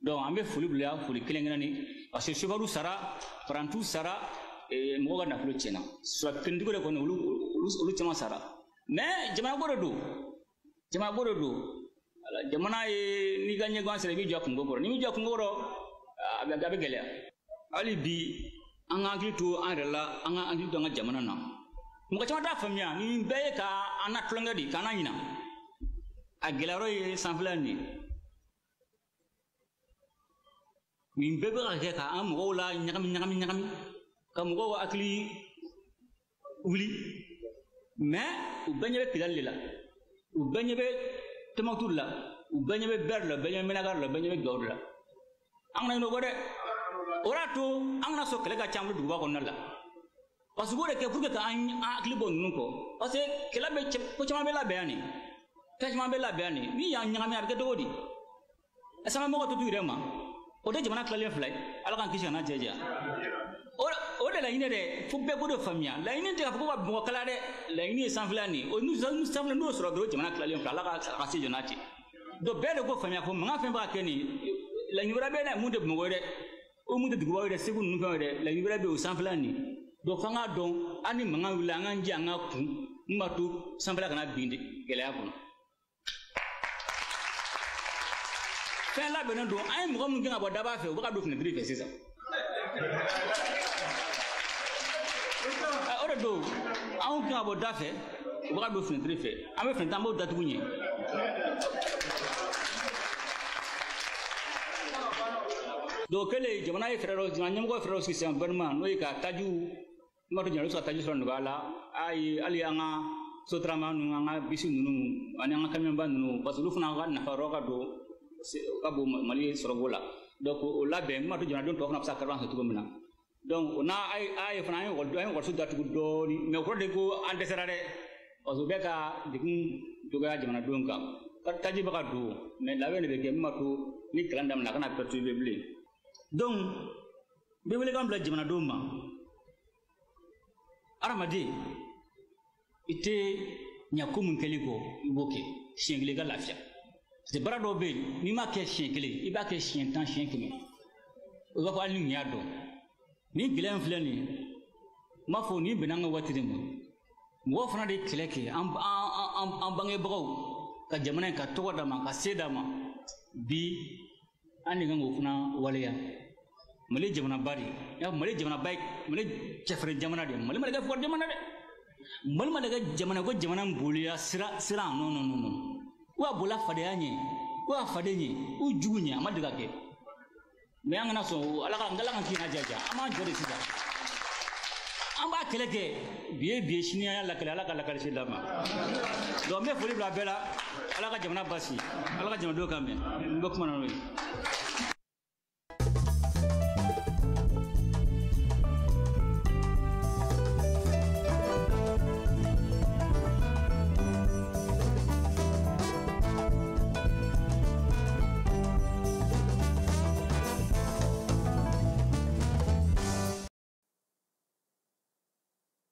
Donc an bɛ foli bila, foli kelen kelenni, parce que chauffeur sara, parantiw sara, mɔgɔw ka nafolo tiɲɛna. Sɔrɔ finitigiw de kɔni, olu caman sara. Mais jamana ko de don, jamana ko de don. Jamana ye n'i ka ɲɛgan sera, i b'i jɔ a kungo kɔrɔ. N'i m'i jɔ a kungo kɔrɔ, a bɛ gɛlɛya. Hali bi an ka hakili to an yɛrɛ la, an ka hakili to an ka jamana na. Mɔgɔ caman t'a faamuya, nin bɛɛ ye ka an na tulonkɛ de, k'an na ɲina. A gɛlɛya yɔrɔ ye sanfɛla nin ye. Nin bɛɛ bɛ ka kɛ ka an mɔgɔw la ɲagami, ɲagami, ɲagami, ka mɔgɔw hakili wuli. Mais u bɛɛ ɲɛ bɛ Kidali de la, u bɛɛ ɲɛ bɛ Tɔnbukutu de la, u bɛɛ ɲɛ bɛ Bɛri la, u bɛɛ ɲɛ bɛ Menaka de la, u bɛɛ ɲɛ bɛ Gawo de la. An kana ɲinɛ o kɔ dɛ. O y'a to an kana sɔn kɛlɛ ka ca an bolo duguba kɔnɔna la. Parce que o de kɛ pour que k'an hakili bɔ ninnu kɔ. Parce que kɛlɛ bɛ ko caman bɛ labɛn yan nin. Fɛn caman bɛ labɛn yan nin. Min y'an ɲagami a bɛ kɛ cogo di? Sanfɛmɔgɔw tɛ t'u yɛrɛ ma. O tɛ jamana tilalen fila ye. Ala k'an kisi ka n'a cɛ janya. O de laɲini dɛ, fo bɛɛ k'o de faamuya. Laɲini tɛ k'a fɔ ko ka mɔgɔ kala dɛ. Laɲini ye sanfɛla nin ye. O n'u sanfɛla n'o sɔrɔ dɔrɔn jamana tilalen fila. Ala ka se jɔ n'a cɛ. Donc bɛɛ de k'o faamuya ko mankan fɛn bɛ ka kɛ nin ye. Laɲini wɛrɛ bɛ yen dɛ, mun tɛ Bamakɔ ye dɛ. O mun tɛ dugubaw ye dɛ, Segu ninnu fɛnw ye dɛ. Laɲini wɛrɛ bɛ yen o sanfɛla nin ye. Donc f'an k'a dɔn hali ni mankan wulila an k'an jija an ka kun min b'a to sanfɛla kana bin de gɛlɛya kɔnɔ. Fɛn labɛnnen don, an ye mɔgɔ minnu gɛn ka bɔ daba fɛ, u bɛ ka don fenêtre fɛ sisan. O de don, anw gɛn ka bɔ da fɛ, u bɛ ka don fenêtre fɛ. An bɛ fenêtre, an b'o datugu ɲɛ. Donc kɛlen jamana ye fɛɛrɛ dɔ, jamana ɲɛmɔgɔ ye fɛɛrɛ dɔ sigi sisan gouvernement, n'o ye ka tajiw, n b'a to jamana bɛ se ka taji sɔrɔ nɔgɔya la. Ayi, hali an ka sotarama ninnu, an ka bisi ninnu, ani an ka kamiyɔnba ninnu, parce que olu fana ka nafa yɔrɔ ka don, ka bon Mali sɔrɔko la. Donc o labɛn min b'a to jamanadenw tɔw fana bɛ se ka carburant sɔrɔ cogo min na. Donc o n'a a ye fana an ye ekɔliso datugu dɔɔnin, mais o kɔrɔ de ko an dɛsɛra dɛ, parce que u bɛ ka degun dɔgɔya jamanadenw kan. Taji bɛ ka don, mais labɛn de bɛ kɛ min b'a to ni kalan daminɛ a kana perturber bilen. Donc n bɛ welekan bila jamanadenw ma. Hadamaden, i tɛ ɲa ko min kɛli kɔ, i b'o kɛ siɲɛ kelen i ka lafiya. Parce que baara dɔw bɛ yen, n'i m'a kɛ siɲɛ kelen, i b'a kɛ siɲɛ 10, siɲɛ 100. O b'a fɔ hali ni nin y'a dɔn. Nin gɛlɛya in filɛ nin ye, n b'a fɔ nin bɛnna an ka waati de ma. Mɔgɔw fana de ye kɛlɛ kɛ, an bangebagaw ka jamana in ka tɔgɔ d'a ma, ka se d'a ma. Bi an de kan k'o fana waleya. Mali jamanaba de ye, Mali jamanaba ye, Mali cɛfarin jamana de ye. Mali ma kɛ fugari jamana dɛ. Mali ma kɛ jamana ko jamana bolila sira sira, non non non non. U y'a bolila fadenya ɲɛ, u y'a faden ɲɛ, u jugu ɲɛ, a ma deli ka kɛ. Mais an kana sɔn, Ala k'an k'i n'a jaja. An b'an jɔ de sisan. An b'a kɛlɛ kɛ, bi ye bi ye, sini an y'a lakale, Ala ka lakale se d'an ma. Donc n bɛ foli bila bɛɛ la, Ala ka jamana basigi, Ala ka jamanadenw kan mɛn. N bɛ kuma na n'o ye.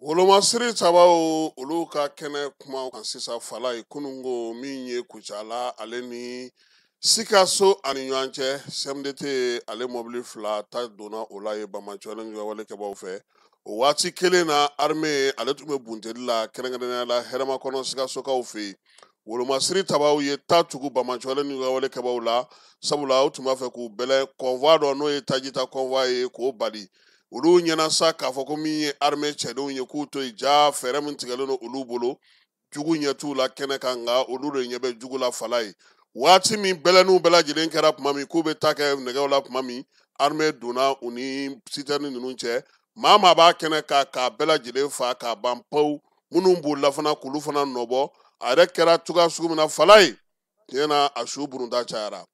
Wolomasiri tabaw olu ka kɛnɛ kuma kan sisan fala ye kununko min ye Kucala ale ni Sikaso ani ɲɔgɔn cɛ CMDT ale mɔbili fila ta donna o la ye Bamakɔ ni walekɛbaw fɛ. O waati kelen na armée ale tun bɛ bunteli la kɛrɛnkɛrɛnnenya la hɛrɛmakɔnɔ Sikasokaw fɛ yen. Wolomasiri tabaw ye ta tugu Bamakɔ ni walekɛbaw la, sabula u tun b'a fɛ k'u bɛlɛ convoi dɔ n'o ye tajita convoi ye k'o bali. Olu ɲɛna sa k'a fɔ ko min ye armée cɛdenw ye k'u to yen, ja fɛɛrɛ min tigɛlen don olu bolo, jugu ɲɛ t'u la kɛnɛ kan, nka olu de ɲɛ bɛ jugu la fala ye. Waati min bɛlɛnniw bɛɛ lajɛlen kɛra tuma min k'u bɛ ta kɛ nɛgɛw la tuma min, armée donna u ni citerne ninnu cɛ. Maa maa b'a kɛnɛ kan k'a bɛɛ lajɛlen fa k'a ban pewu, minnu bolila fana k'olu fana nɔbɔ. A yɛrɛ kɛra cogoya sugu min na fala ye, tiɲɛ na a su burunta cayara.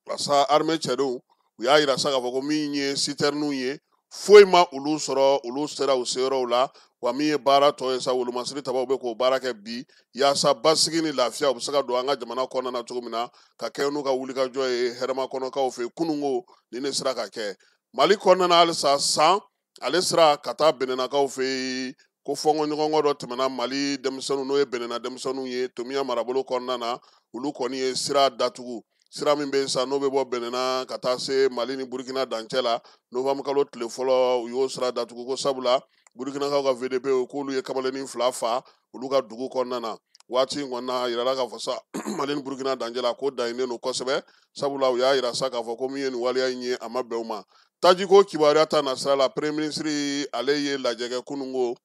Walasa armée cɛdenw u y'a yira sa k'a fɔ ko min ye citernew ye, foyi ma olu sɔrɔ, olu sera u seyɔrɔw la. Wa min ye baara tɔ ye sa, wolomasiri tabaw bɛ k'o baara kɛ bi yaasa basigi ni lafiya u bɛ se ka don an ka jamana kɔnɔna na cogo min na, ka kɛ n'u ka wulikajɔ ye hɛrɛmakɔnɔkaw fɛ. Kununko nin de sera ka kɛ Mali kɔnɔna na halisa. San ale sera ka taa Benɛnakaw fɛ yen ko fɔnkɔɲɔgɔnkɔ dɔ tɛmɛna Mali denmisɛnninw, n'o ye Benɛna denmisɛnninw ye, Tomiya marabolo kɔnɔna na. Olu kɔni ye sira datugu, sira min bɛ yen sa n'o bɛ bɔ Benɛna ka taa se Mali ni Burukina dancɛ la. Novembre kalo tile fɔlɔ u y'o sira datugu ko sabula Burukinakaw ka VDP k'olu ye kamalennin fila fa olu ka dugu kɔnɔna na. Waati in kɔnɔna a yirala k'a fɔ sa Mali ni Burukina dancɛ la ko daɲininen don kosɛbɛ, sabula u y'a yira sa k'a fɔ ko min ye nin waleya in ye a ma bɛn u ma. Tajiko kibaruya ta nasira la, premier ministre ale ye lajɛ kɛ kununko,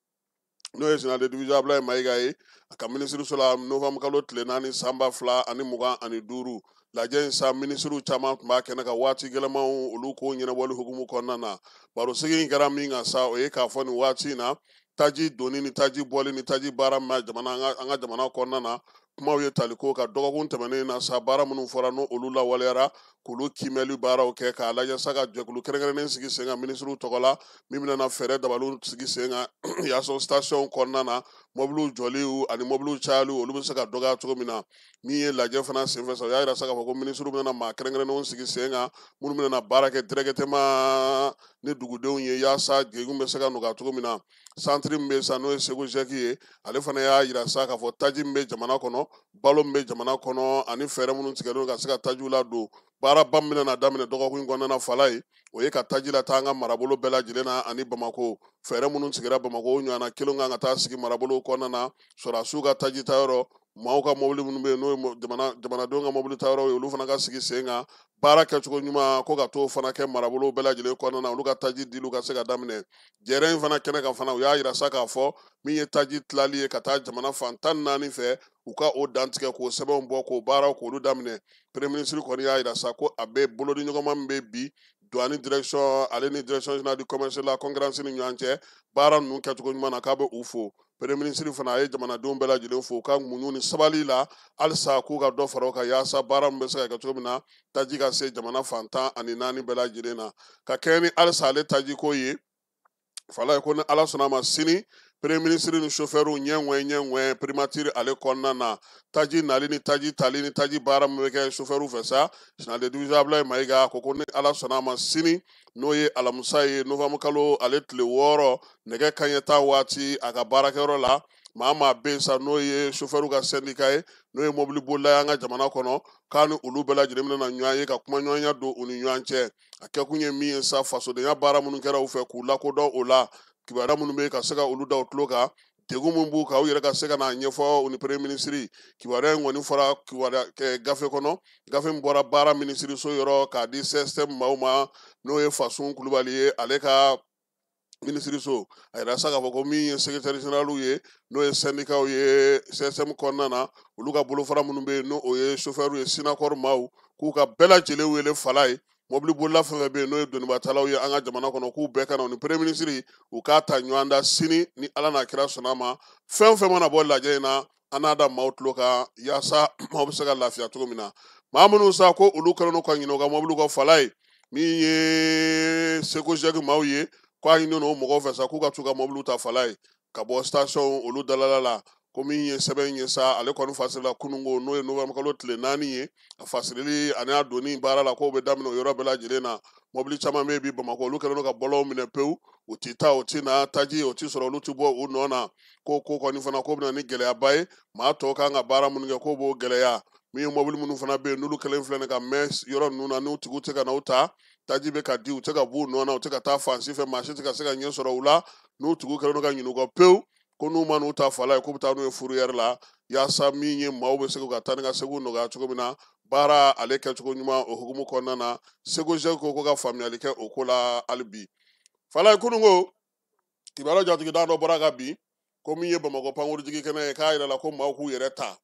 n'o ye général de division Abdoulaye Maïga ye, a ka minisiriso la novembre kalo tile 4 san 2025. Lajɛ in sa minisiriw caman tun b'a kɛnɛ kan waati gɛlɛmanw olu ko ɲɛnabɔli hukumu kɔnɔna na. Barosigi in kɛra min kan sa, o ye k'a fɔ nin waati in na taji donni ni taji bɔli ni taji baara ma jamana an ka jamana kɔnɔna na, Kumaw ye taliko ka dɔgɔkun tɛmɛnen na sa, baara minnu fɔra n'o olu lawaleyara, k'olu kiimɛli baaraw kɛ k'a lajɛ sa ka jɛkulu kɛrɛnkɛrɛnnen sigi sen kan minisiriw tɔgɔ la, min bɛna na fɛɛrɛ dabaliw sigi sen kan yaasa station kɔnɔna na mɔbiliw jɔliw ani mɔbiliw cayaliw olu bɛ se ka dɔgɔya cogo min na. Min ye lajɛ fana senfɛ sa, u y'a yira sa k'a fɔ ko minisiriw bɛna maa kɛrɛnkɛrɛnnenw sigi sen kan minnu bɛna baara kɛ directement ni dugudenw ye yaasa degun bɛ se ka nɔgɔya cogo min na. Santiri min bɛ sa n'o ye Segu Zɛki ye, ale fana y'a yira sa k'a fɔ taji min bɛ jamana kɔnɔ, balo min bɛ jamana kɔnɔ ani fɛɛrɛ minnu tigɛlen ka se ka tajiw ladon. Baaraba min bɛna daminɛ dɔgɔkun in kɔnɔna na fala ye, o ye ka taji lataa an ka marabolo bɛɛ lajɛlen na ani Bamakɔ. Fɛɛrɛ minnu sigira Bamakɔ, o ɲɔgɔnna kelen kan ka taa sigi marabolo kɔnɔna na, sɔrɔdasiw ka taji tayɔrɔ, maaw ka mobili minnu bɛ yen n'o ye jamanadenw ka mobili tayɔrɔ ye, olu fana ka sigi sen kan. Baara kɛcogo ɲuman ko ka t'o fana kɛ marabolo bɛɛ lajɛlen kɔnɔna na, olu ka taji diliw ka se ka daminɛ. Jɛrɛ in fana kɛnɛ kan fana, u y'a yira sa k'a fɔ min ye taji tilali ye ka taa jamana fan 14 fɛ, u ka o dantigɛ k'o sɛbɛnw bɔ k'o baaraw k'olu daminɛ. Premier ministre kɔni y'a yira sa ko a bɛ bolodiɲɔgɔnma min bɛ bi douane direction ale ni direction générale du commerce la concurrence ni ɲɔgɔn cɛ, baara ninnu kɛcogo ɲuman na, k'a bɛ u fo. Premier ministre fana a ye jamanadenw bɛɛ lajɛlen fo u ka muɲu ni sabali la halisa, k'u ka dɔ fara o kan yaasa baara min bɛ se ka kɛ cogo min na taji ka se jamana fan 14 bɛɛ lajɛlen na. Ka kɛɲɛ ni halisa ale tajiko ye fala ye, ko ni Ala sɔnna a ma sini premier ministre ni chauffeur ɲɛ ŋwɛ primature ale kɔnɔna na, taji nali ni taji tali ni taji baara min bɛ kɛ chauffeur fɛ sa, général de division Abdoulaye Mayiga ko ni Ala sɔnna a ma sini, n'o ye alamisa ye, novembre kalo ale tile 6 nɛgɛ kanɲɛ 10 waati, a ka baarakɛyɔrɔ la, maa bɛ yen sa n'o ye chauffeur ka syndicat ye, n'o ye mobili bolila ye an ka jamana kɔnɔ, k'a ni olu bɛɛ lajɛlen bɛna ɲɔgɔn ye ka kumaɲɔgɔnya don u ni ɲɔgɔn cɛ. A kɛkun ye min ye sa, fasodenya baara minnu kɛra u fɛ k'u lakodɔn o la, kibaruya minnu bɛ yen ka se ka olu da u tulo kan, degun min b'u kan u yɛrɛ ka se ka n'a ɲɛfɔ u ni premier ministre. Kibaruya in kɔni fɔra kibaruya gafe kɔnɔ, gafe min bɔra baara minisiriso yɔrɔ k'a di CSTM maaw ma, n'o ye Fasun Kulubali ye ale ka minisiriso. A yira sa k'a fɔ ko min ye secrétaire général ye, n'o ye syndicat ye CSTM kɔnɔna na, olu ka bolofara minnu bɛ yen n'o ye chauffeur ye, Sinakɔri maaw, k'u ka bɛɛ lajɛlen wele fala ye. Mobili bolila fɛn fɛn bɛ yen n'o ye donibatalaw ye an ka jamana kɔnɔ, k'u bɛɛ ka na u ni premier ministre u k'a ta ɲɔgɔn da sini ni Ala n'a kira sɔnna a ma. Fɛn o fɛn mana bɔ lajɛ in na, an n'a da maaw tulo kan yaasa maaw bɛ se ka lafiya cogo min na. Maa minnu sa ko olu kɛlen don ka ɲinɛ u ka mɔbiliw ka fala ye, min ye Segu maaw ye, k'a ɲini o mɔgɔw fɛ sa k'u ka t'u ka mɔbiliw ta fala ye ka bɔ station olu dalala la. Ko min ye sɛbɛn ye sa, ale kɔni fasirila kununko, n'o ye novembre kalo tile 4 ye, a fasirili ani a donni baara la k'o bɛ daminɛ o yɔrɔ bɛɛ lajɛlen na. Mɔbili caman bɛ bi Bamakɔ, olu kɛlen don ka bɔlɔnw minɛ pewu, u ti taa u ti na, taji o ti sɔrɔ, olu ti bɔ u nɔ na. Ko kɔni fana k'o bɛna ni gɛlɛyaba ye, maa tɔw kan ka baara minnu kɛ k'o b'o gɛlɛya. Min ye mɔbili minnu fana bɛ yen n'olu kɛlen filɛ nin ka mɛn yɔrɔ ninnu na, n'u tigiw tɛ ka n'u ta, taji bɛ ka di, u tɛ ka b'u nɔ na, u tɛ ka taa fan si fɛ, maa si tɛ ka se ka ɲɛ sɔrɔ u la, n'u tigiw kɛlen don ka ɲinɛ u kɔ pewu, ko n'u ma n'u ta fala ye k'u bɛ taa n'u ye fourrière la, yaasa min ye maaw bɛ se ka taa ni ka segin nɔgɔya cogo min na. Baara ale kɛcogo ɲuman o hukumu kɔnɔna na, Segu ko ka faamuyali kɛ o ko la hali bi. Fala ye kununko kibaruya jatigida dɔ bɔra ka bin ko min ye Bamakɔ pankurujigi kɛnɛ ye, k'a yira la ko maaw k'u yɛrɛ ta.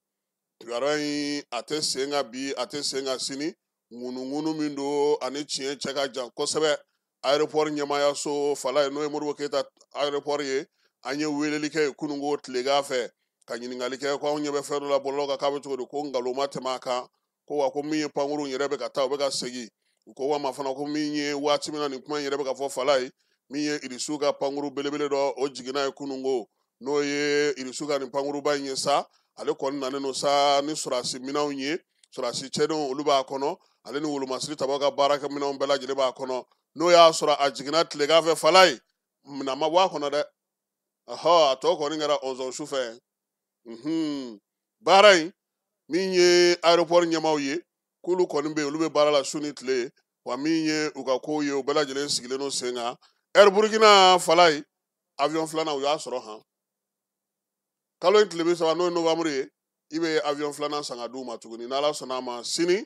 Kibaruya in a tɛ sen ka bi, a tɛ sen ka sini, ŋunuŋunu min don ani tiɲɛ cɛ ka jan kosɛbɛ. Aéroport ɲɛmaayaso fala ye, n'o ye Modibo Keyita aéroport ye, an ye weleli kɛ kununko tilegan fɛ ka ɲininkali kɛ ko anw ɲɛ bɛ fɛn dɔ la bɔlɔlɔ kan k'a bɛ cogo di, ko nkalon ma tɛmɛ a kan, ko wa ko min ye pankurun yɛrɛ bɛ ka taa u bɛ ka segin. U ko wa ma fana ko min ye waati min na nin kuma in yɛrɛ bɛ ka fɔ fala ye, min ye Irisiw ka pankuru belebele dɔ o jiginna ye kununko, n'o ye Irisiw ka nin pankuruba in ye sa, ale kɔni nanen don sa ni sɔrɔdasi minɛnw ye, sɔrɔdasi cɛdenw olu b'a kɔnɔ, ale ni wolomasiri tabaw ka baarakɛminɛnw bɛɛ lajɛlen b'a kɔnɔ. N'o y'a sɔrɔ a jiginna tilegan fɛ fala ye, minɛn ma bɔ a kɔnɔ dɛ, a tɔ kɔni kɛra 11 su fɛ. Baara in min ye aéroport ɲɛmaaw ye, k'olu kɔni bɛ yen, olu bɛ baara la su ni tile, wa min ye u ka kow ye, u bɛɛ lajɛlen sigilen don sen kan. Air Burkina fala ye, avion filanan u y'a sɔrɔ han kalo in tile 30 n'o ye novembre ye, i bɛ avion filanan san ka d'u ma tuguni. N'Ala sɔnna a ma sini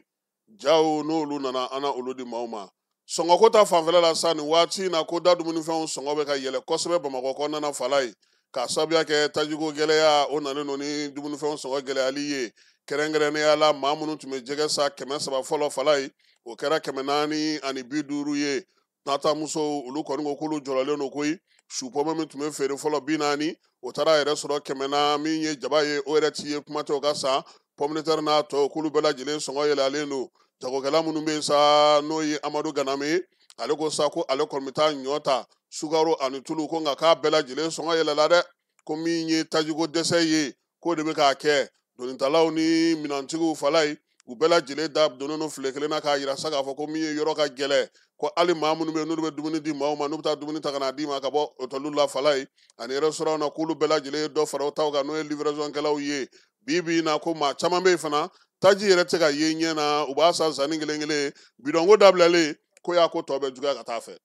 jaw n'olu nana an na olu di maaw ma. Sɔngɔko ta fanfɛla la sa nin waati in na, ko da dumunifɛnw sɔngɔ bɛ ka yɛlɛ kosɛbɛ Bamakɔ kɔnɔna na fala ye, k'a sababuya kɛ tajiko gɛlɛya o nalen don ni dumunifɛnw sɔngɔ gɛlɛyali ye. Kɛrɛnkɛrɛnnenya la maa minnu tun bɛ jɛgɛ san 300 fɔlɔ fala ye, o kɛra 450 ye. Natamusow olu kɔni ko k'olu jɔrɔlen don koyi, Supɔmɛ min tun bɛ feere fɔlɔ 40, o taara yɛrɛ sɔrɔ 100 na. Min ye jaba ye, o yɛrɛ ti ye kuma tɛ o ka san. Pomme de terre n'a tɔ, k'olu bɛɛ lajɛlen sɔngɔ yɛlɛlen don. Jagokɛla minnu bɛ yen sa, n'o ye Amadu Ganame ye, ale ko sa ko ale kɔni bɛ taa ɲɔ ta, sukaro ani tulu, ko nka k'a bɛɛ lajɛlen sɔngɔ yɛlɛla dɛ. Ko min ye tajiko dɛsɛ ye, k'o de bɛ k'a kɛ. Donitalaw ni minɛntigiw fala ye, u bɛɛ lajɛlen da donnen don file kelen na k'a yira sa k'a fɔ ko min ye yɔrɔ ka gɛlɛn, ko hali maa minnu bɛ yen n'olu bɛ dumuni di maaw ma, n'u bɛ taa dumuni ta ka n'a d'i ma ka bɔ hôteliw la fala ye ani restaurant na, k'olu bɛɛ lajɛlen ye dɔ fara u taw kan, n'o ye livraison kɛlaw ye. Bi bi in na, ko maa caman bɛ yen fana, taji yɛrɛ tɛ ka ye ɲɛ na, u b'a san sanni kelen kelen, bidɔnko dabilalen ko y'a ko tɔ bɛ juguya ka taa fɛ.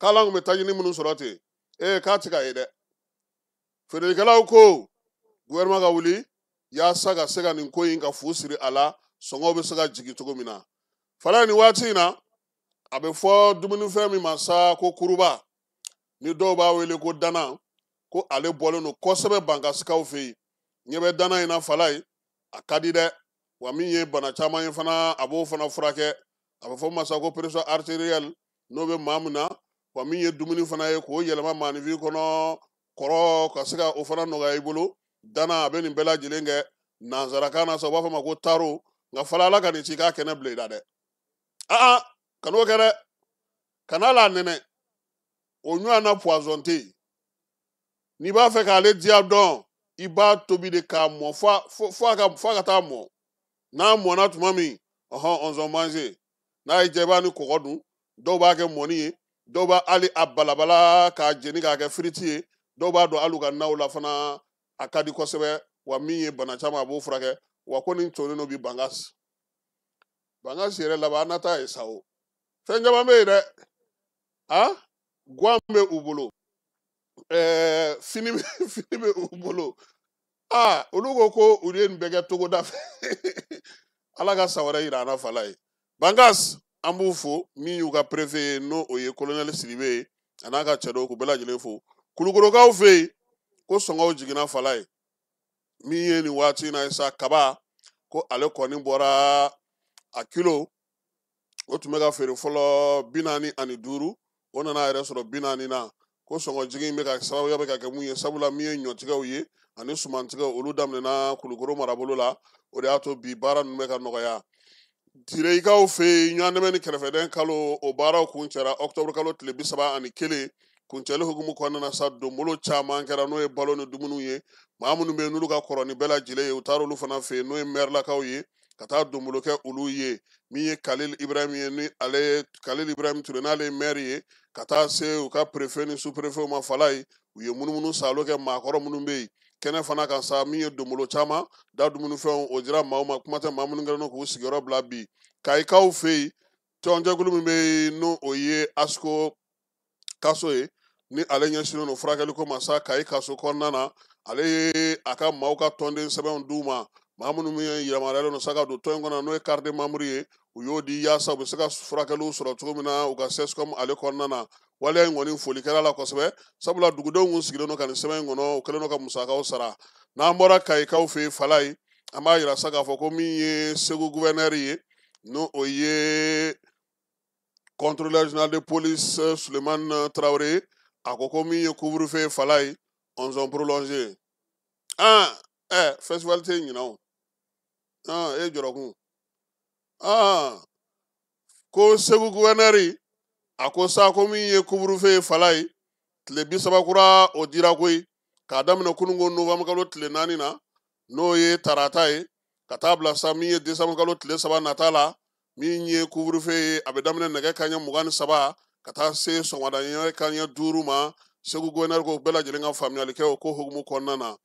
K'ala kun bɛ tajini minnu sɔrɔ ten, ee k'a tɛ ka ye dɛ. Feerelikɛlaw ko gouvernement ka wuli yaasa ka se ka nin ko in ka fu siri a la, sɔngɔw bɛ se ka jigin cogo min na. Fala, nin waati in na, a bɛ fɔ dumunifɛn min ma sa ko kuruba, ni dɔw b'a wele ko dana, ko ale bɔlen don kosɛbɛ Bankasikaw fɛ yen. Ɲɛ bɛ dana in na fala ye, a ka di dɛ. Wa min ye bana caman ye fana, a b'o fana furakɛ. A bɛ fɔ min ma sa ko pression artérielle, n'o bɛ maa min na. Wa min ye dumuni fana ye k'o yɛlɛma maaninfin kɔnɔ kɔrɔ, ka se ka o fana nɔgɔya i bolo, dana a bɛ nin bɛɛ lajɛlen kɛ. Nanzarakan na sa, u b'a fɔ ma ko taro. Nka fala, Ala ka nin ci k'a kɛnɛ bila i la dɛ. Aa, kan'o kɛ dɛ, kana la nɛnɛ, o ɲɔgɔn na poison tɛ yen. N'i b'a fɛ k'ale diya dɔn, i b'a tobi de k'a mɔ fo a ka taa mɔ. N'a mɔnna tuma min, ɔhɔn, on mange. N'a y'i diya, i b'a ni kɔgɔ dun. Dɔw b'a kɛ mɔni ye, dɔw b'a hali a balabala k'a jeni k'a kɛ firiti ye, dɔw b'a don hali u ka naw la fana. A ka di kosɛbɛ. Wa min ye bana caman, a b'o furakɛ. Wa ko nin tonnen don bi Bankas. Bankas yɛrɛ laban, an na taa ye sa o. Fɛn caman bɛ yen dɛ. A guwan bɛ u bolo, fini bɛ u bolo. Aa, olu ko ko olu ye nin bɛɛ kɛ togoda fɛ. Ala ka san wɛrɛ yira an na fala ye. Bankas, an b'u fo. Min y'u ka préfet ye, n'o o ye colonel Sidibe ye, a n'a ka cɛ dɔw, k'u bɛɛ lajɛlen fo. Kulukorokaw fɛ yen, ko sɔngɔw jiginna fala ye. Min ye nin waati in na ye sa, kaba, ko ale kɔni bɔra a kilo, o tun bɛ ka feere fɔlɔ 45, o nana yɛrɛ sɔrɔ 40 na. Ko sɔngɔ jigin bɛ ka sababuya bɛ ka kɛ mun ye? Sabula min ye ɲɔtigɛw ye ani sumantigɛw, olu daminɛna Kulukoro marabolo la, o de y'a to bi baara ninnu bɛ ka nɔgɔya. Tireyikaw fɛ yen, ɲɔgɔndɛmɛ ni kɛrɛfɛdɛn kalo, o baaraw kuncɛra octobre kalo tile 31. Kuncɛli hukumu kɔnɔna na sa, donbolo caman kɛra, n'o ye balo ni dumuniw ye. Maa minnu bɛ yen n'olu ka kɔrɔ ni bɛɛ lajɛlen ye, u taara olu fana fɛ yen, n'o ye mɛrilakaw ye, ka taa donbolo kɛ olu ye. Min ye Kalil Ibrahim ye, ni ale Kalil Ibrahim Ture, n'ale ye maire ye, ka taa se u ka préfet ni sous préfet ma fala ye, u ye munumunu salo kɛ maakɔrɔ minnu bɛ yen kɛnɛ fana kan sa. Min ye donbolo caman da dumunifɛnw, o dira maaw ma, kuma tɛ maa minnu kɛlen don k'u sigiyɔrɔ bila bi. Kayikaw fɛ yen, tɔnjɛkulu min bɛ yen, n'o o ye ASCO kaso ye, ni ale ɲɛsinnen don furakɛli ko ma sa Kayi kaso kɔnɔna na, ale ye a ka maaw ka tɔnden sɛbɛnw d'u ma. Maa minnu min yamaruyalen don sa ka don tɔn in kɔnɔ, n'o ye carte de membre ye, u y'o di yaasa u bɛ se ka furakɛliw sɔrɔ cogo min na u ka CSCOM ale kɔnɔna na. Waleya in kɔni, foli kɛra la kosɛbɛ, sabula dugudenw kun sigilen don ka nin sɛbɛn in kɔnɔ, u kɛlen don ka musakaw sara. N'an bɔra Kayikaw fɛ yen fala ye, an b'a yira sa k'a fɔ ko min ye Segu gouverneur ye, n'o o ye contrôleur général de police Suleiman Traoré, a ko ko min ye couvre-feu fala ye, 11 prolongé. Ah, festival tɛ ɲinan o. Ah, e jɔrɔkun. Ah, ko Segu gouverneur a ko sa ko min ye couvre-feu fala ye, tile 30 kura o dira koyi, k'a daminɛ kununko novembre kalo tile 4 na, n'o ye tarata ye, ka taa bila sa min ye décembre kalo tile 3 nata la. Min ye couvre-feu ye, a bɛ daminɛ nɛgɛ kanɲɛ 23 ka taa se sɔgɔmada ɲɛ kanɲɛ 5 ma. Segu gouverneur ko bɛɛ lajɛlen ka faamuyali kɛ o ko hukumu kɔnɔna na.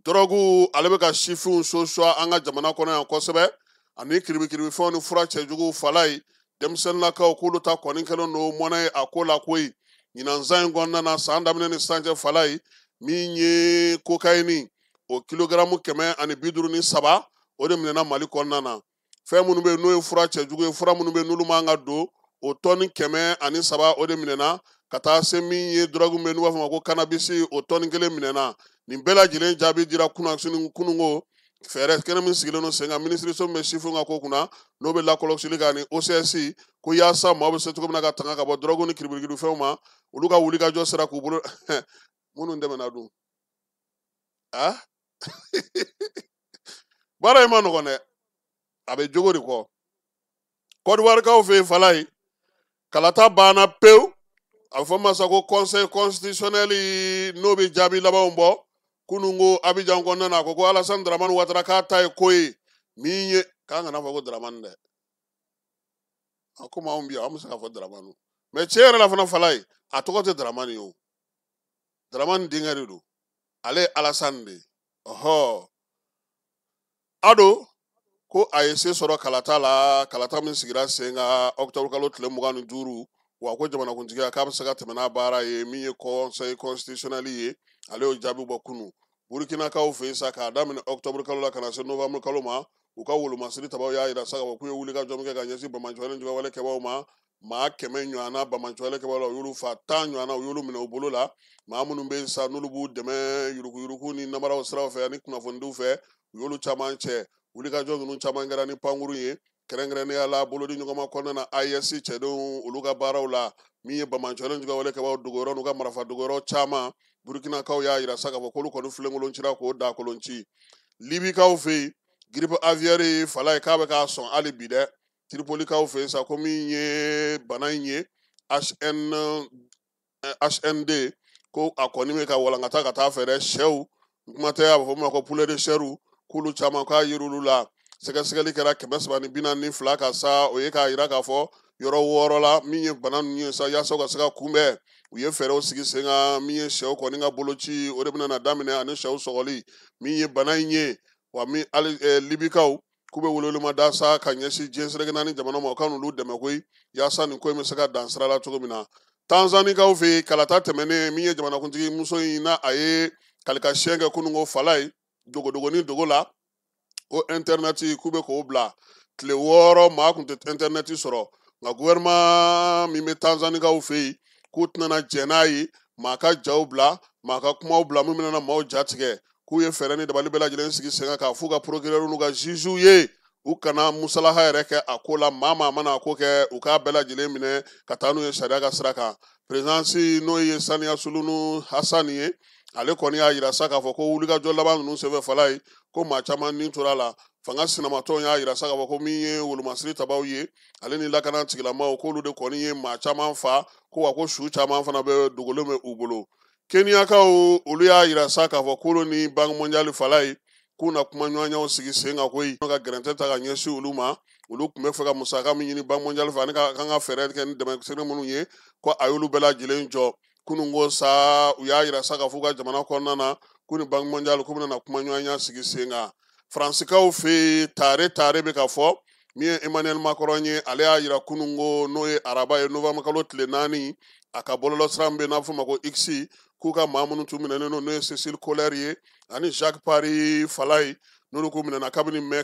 Dɔrɔgu, ale bɛ ka sifinw sosuwa an ka jamana kɔnɔ yan kosɛbɛ, ani kiribikiribifɛnw ni fura cɛjuguw fala ye. Denmisɛnninlakaw k'olu ta kɔni kɛlen don mɔnɛ ye a ko la koyi. Ɲinansan in kɔnɔna na, san daminɛ ni sisan cɛ fala ye, min ye kokayini, o kilogaramu 153, o de minɛna Mali kɔnɔna na. Fɛn minnu bɛ yen n'o ye fura cɛjugu ye, fura minnu bɛ yen n'olu man ka don, o tɔni 103, o de minɛna, ka taa se min ye dɔrɔgu bɛ n'u b'a fɔ ma ko cannabis, o tɔni 1 minɛna. Nin bɛɛ lajɛlen jaabi dira kunnafoni kununko fɛɛrɛ kɛnɛ min sigilen don sen kan, minisiriso min bɛ sifinw ka ko kunna, n'o bɛ lakɔlɔsili kɛ, ani OCS, ko yaasa maaw bɛ se cogo min na ka tanga ka bɔ dɔrɔgu ni kiribikirifɛnw ma. Olu ka wulikajɔ sera k'u bolo minnu dɛmɛna dun ah baara in ma nɔgɔn dɛ, a bɛ jogo de kɔ. Kɔdiwarikaw fɛ yen Falaye, kalata banna pewu. A bɛ fɔ ma sa ko conseil constitutionnel n'o bɛ jaabi labanw bɔ kunun ko Abidjan kɔnɔna na, a ko ko Alassane Dramane Ouattara k'a ta ye ko ye min ye k'an kana fɔ ko Dramane dɛ. A komi anw bi yan, an bɛ se k'a fɔ Dramane, mais tiɲɛ yɛrɛ la fana Falaye, a tɔgɔ tɛ Dramane ye o, Dramane denkɛ de don, ale ye Alassane de ye. Ɔhɔ, Ado ko a ye se sɔrɔ kalata la, kalata min sigira sen kan octobre kalo tile 25, wa ko jamanakuntigiya k'a bɛ se ka tɛmɛ n'a baara ye. Min ye conseil constitutionnel ye, ale y'o jaabi bɔ kunun. Burukinakaw fɛ yen sa, k'a daminɛ octobre kalo la ka na se novembre kalo ma, u ka wolomasiri tabaw y'a yira sa k'a fɔ k'u ye wulikajɔ min kɛ ka ɲɛsin banbaanciwale juguyawale kɛbaaw ma, maa 100 ɲɔgɔnna banbaanciwale kɛbaaw la, u y'olu fa, 10 ɲɔgɔnna u y'olu minɛ u bolo la. Maa minnu bɛ yen sa n'olu b'u dɛmɛ yuruguyurugu ni namaraw siraw fɛ ani kunnafonidiw fɛ, u y'olu caman cɛ. Wulikajɔ ninnu caman kɛra ni pankurun ye, kɛrɛnkɛrɛnnenya la bolodi ɲɔgɔnma kɔnɔna na AES cɛdenw olu ka baaraw la. Min ye banbaanciwale juguyawale kɛbaaw dogoyɔrɔ n'u ka marifa dogoyɔrɔ caman, Burukinakaw y'a yira sa k'a fɔ k'olu kɔni filenkolon cira k'o da kolon ci. Libikaw fɛ yen, grippe aviaire Falaye k'a bɛ k'a sɔn hali bi dɛ. Tripolikaw fɛ yen sa, ko min ye bana in ye HND, ko a kɔni bɛ ka walankata ka taa fɛ dɛ. Sɛw kuma tɛ, a bɛ fɔ min ma ko poulet de chair, k'olu caman k'a yir'olu la. Sɛgɛsɛgɛli kɛra 342 kan sa, o ye k'a yira k'a fɔ yɔrɔ 6 la min ye bana ninnu ye sa, yaasa u ka se ka kunbɛn, u ye fɛɛrɛw sigi sen kan. Min ye sɛw kɔni ka boloci, o de bɛna na daminɛ, ani sɛw sɔgɔli. Min ye bana in ye, wa min hali Libikaw k'u bɛ welewelema da sa ka ɲɛsin diɲɛ seleke naani jamana ma, u ka n'olu dɛmɛ koyi, yaasa nin ko in bɛ se ka dan sira la cogo min na. Tanzanikaw fɛ yen, kalata tɛmɛnen, min ye jamanakuntigi muso in n'a a ye kalikasiyɛn kɛ kununko Falaye dogodogonin dogo la, ko intɛrɛnɛti k'u bɛ k'o bila tile 6, maa kun tɛ intɛrɛnɛti sɔrɔ. Nka gouvernement min bɛ Tanzanikaw fɛ yen, k'u tɛna jɛn n'a ye maa ka jaw bila, maa ka kumaw bila min bɛna maaw ja tigɛ. K'u ye fɛɛrɛ ni dabali bɛɛ lajɛlen sigi sen kan k'a f'u ka procureur n'u ka juges ye, u kana musalaha yɛrɛ kɛ a ko la. Maa maa mana a ko kɛ, u k'a bɛɛ lajɛlen minɛ ka taa n'u ye sariya ka sira kan. Présidence n'o ye Saniya Sulunu Hasani ye, ale kɔni y'a yira sa k'a fɔ ko wulikajɔ laban ninnu senfɛ Falaye, ko maa caman ni tora la. Fanga sinamatɔnw y'a yira sa k'a fɔ ko min ye wolomasiri tabaw ye, ale ni lakana tigilamaw, k'olu de kɔni ye maa caman fa, ko wa ko su caman fana bɛ dogolen bɛ u bolo. Keniyakaw olu y'a yira sa k'a fɔ k'olu ni Banque mondiale Falaye k'u na kuma ɲɔgɔnyaw sigi sen kan koyi, ka gɛrɛntɛ ta ka ɲɛsin olu ma. Olu tun bɛ fɛ ka musaka min ɲini Banque mondiale fɛ ani ka kan ka fɛɛrɛ kɛ ni dɛmɛ minnu ye, ko a y'olu bɛɛ lajɛlen jɔ. Kunun ko sa, u y'a yira sa k'a fɔ u ka jamana kɔnɔna na k'u ni Banque mondiale k'u bɛna kuma ɲɔgɔnya sigi sen kan. Faransikaw fɛ yen, tare tare bɛ ka fɔ. Min ye Emmanuel Macron ye, ale y'a yira kunun ko n'o ye araba ye novembre kalo tile 4, a ka bɔlɔlɔsira min bɛ yen n'a bɛ f'o ma ko X, k'u ka maa minnu tun minɛnen don, n'o ye Cécile Kohler ye ani Jacques Paris Falaye, n'olu k'u minɛna kabini mɛ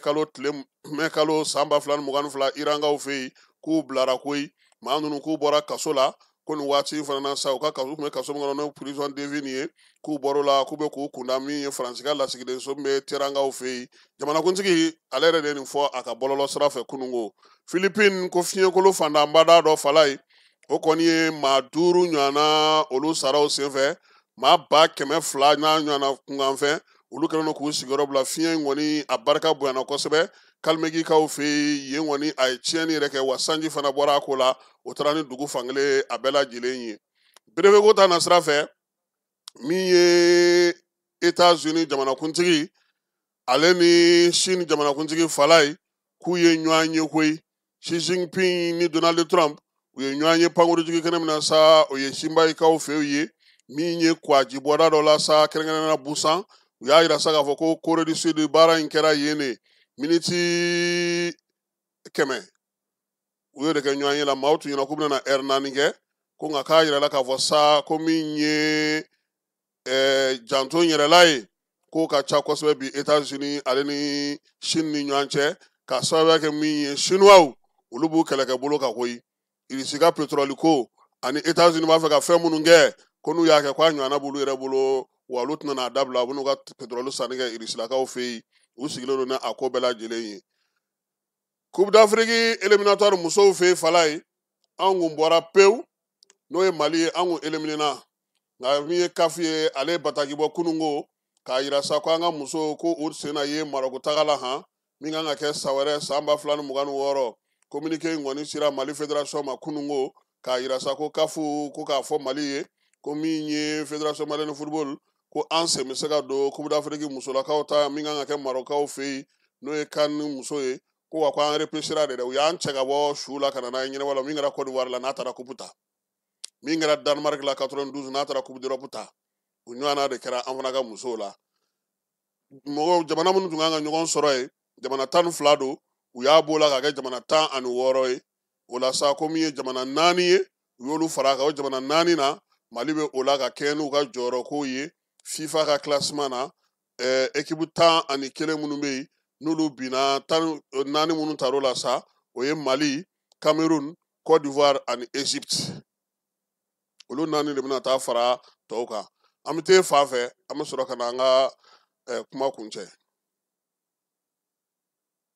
kalo san 2022 Irankaw fɛ yen, k'u bilara koyi. Maa ninnu k'u bɔra kaso la, ko nin waati in fana na sa, u ka kaso tun bɛ kaso min kɔnɔ n'o prison d'Evin ye, k'u bɔr'o la, k'u bɛ k'u kunda min ye Faransi ka lasigidenso min bɛ Terankaw fɛ yen. Jamanakuntigi ale yɛrɛ de ye nin fɔ a ka bɔlɔlɔ sira fɛ kununko. Philippines ko fiɲɛkolo fantanbada dɔ Falaye, o kɔni ye maa 5 ɲɔgɔnna olu sara o senfɛ, maa 200,000 n'a ɲɔgɔnna kunkanfɛn, olu kɛlen don k'u sigiyɔrɔ bila. Fiɲɛ in kɔni a barika bonyana kosɛbɛ Kalimegikaw fɛ yen, yen kɔni a ye tiɲɛni yɛrɛ kɛ, wa sanji fana bɔra a ko la, o taara ni dugu fankelen a bɛɛ lajɛlen ye. Berefeko ta na sira fɛ, min ye États-Unis jamanakuntigi ale ni Chine jamanakuntigi Falaye k'u ye ɲɔgɔn ye koyi. Xi Jinping ni Donald Trump u ye ɲɔgɔn ye pankurujigi kɛnɛ min na sa, o ye Sinbayikaw fɛ yen, min ye kwaji bɔda dɔ la sa, kɛrɛnkɛrɛnnenya Busan. U y'a yira sa k'a fɔ ko Corée du Sud baara in kɛra yen de miniti 100 u y'o de kɛ ɲɔgɔn ye la. Maaw tun ɲɛna k'u bɛna na ɛri 4 kɛ, ko nka k'a yirala k'a fɔ sa ko min ye janto yɛrɛla ye, k'o ka ca kosɛbɛ bi États-Unis ale ni Chine ni ɲɔgɔn cɛ, k'a sababuya kɛ min ye Chinois olu b'u kɛlɛkɛ bolo kan koyi. Irisi ka pétrole ko ani États-Unis b'a fɛ ka fɛn minnu kɛ, ko n'u y'a kɛ k'a ɲɔgɔnna b'olu yɛrɛ bolo, wa olu tɛna n'a dabila, u bɛn'u ka pétrole sanni kɛ Irisilakaw fɛ yen. U sigilen don ni a ko bɛɛ lajɛlen ye. Coupe d'Afrique éliminatoire musow fɛ yen Falaye, anw kun bɔra pewu. N'o ye Mali ye, an kun éliminena, nka min ye CAF ye, ale ye bataki bɔ kununko k'a yira sa ko an ka musow ko u sen na ye Marɔku taga la han, min kan ka kɛ san wɛrɛ san 2026. Communiqué in kɔni sera Mali fédération ma kununko k'a yira sa ko CAF ko k'a fɔ Mali ye ko min ye fédération malienne de football, ko an sen bɛ se ka don Coupe d'Afrique musolakaw ta min kan ka kɛ Marɔkukaw fɛ yen, n'o ye CAN muso ye, ko wa ko an repêchera de dɛ, u y'an cɛ ka bɔ su la ka na n'a ye ɲɛnama la. Min kɛra Côte d'Ivoire la n'a taara coupe ta, min kɛra Danemark la 92 n'a taara coupe d'Europe ta, o ɲɔgɔnna de kɛra an fana ka musow la. Mɔgɔw jamana minnu tun kan ka ɲɔgɔn sɔrɔ yen, jamana 12 don, u y'a b'o la k'a kɛ jamana 16 ye. O la sa, ko min ye jamana 4 ye, u y'olu fara a kan. O jamana 4 na, Mali bɛ o la ka kɛɲɛ n'u ka jɔyɔrɔkow ye FIFA ka classement na. Équipe 11 minnu bɛ yen, n'olu binna 14 minnu tar'o la sa, o ye Mali, Cameroun, Côte d'Ivoire ani Égypte. Olu 4 de bɛna taa fara tɔw kan. An bɛ t'e fan fɛ, an bɛ sɔrɔ ka na an ka kuma kuncɛ.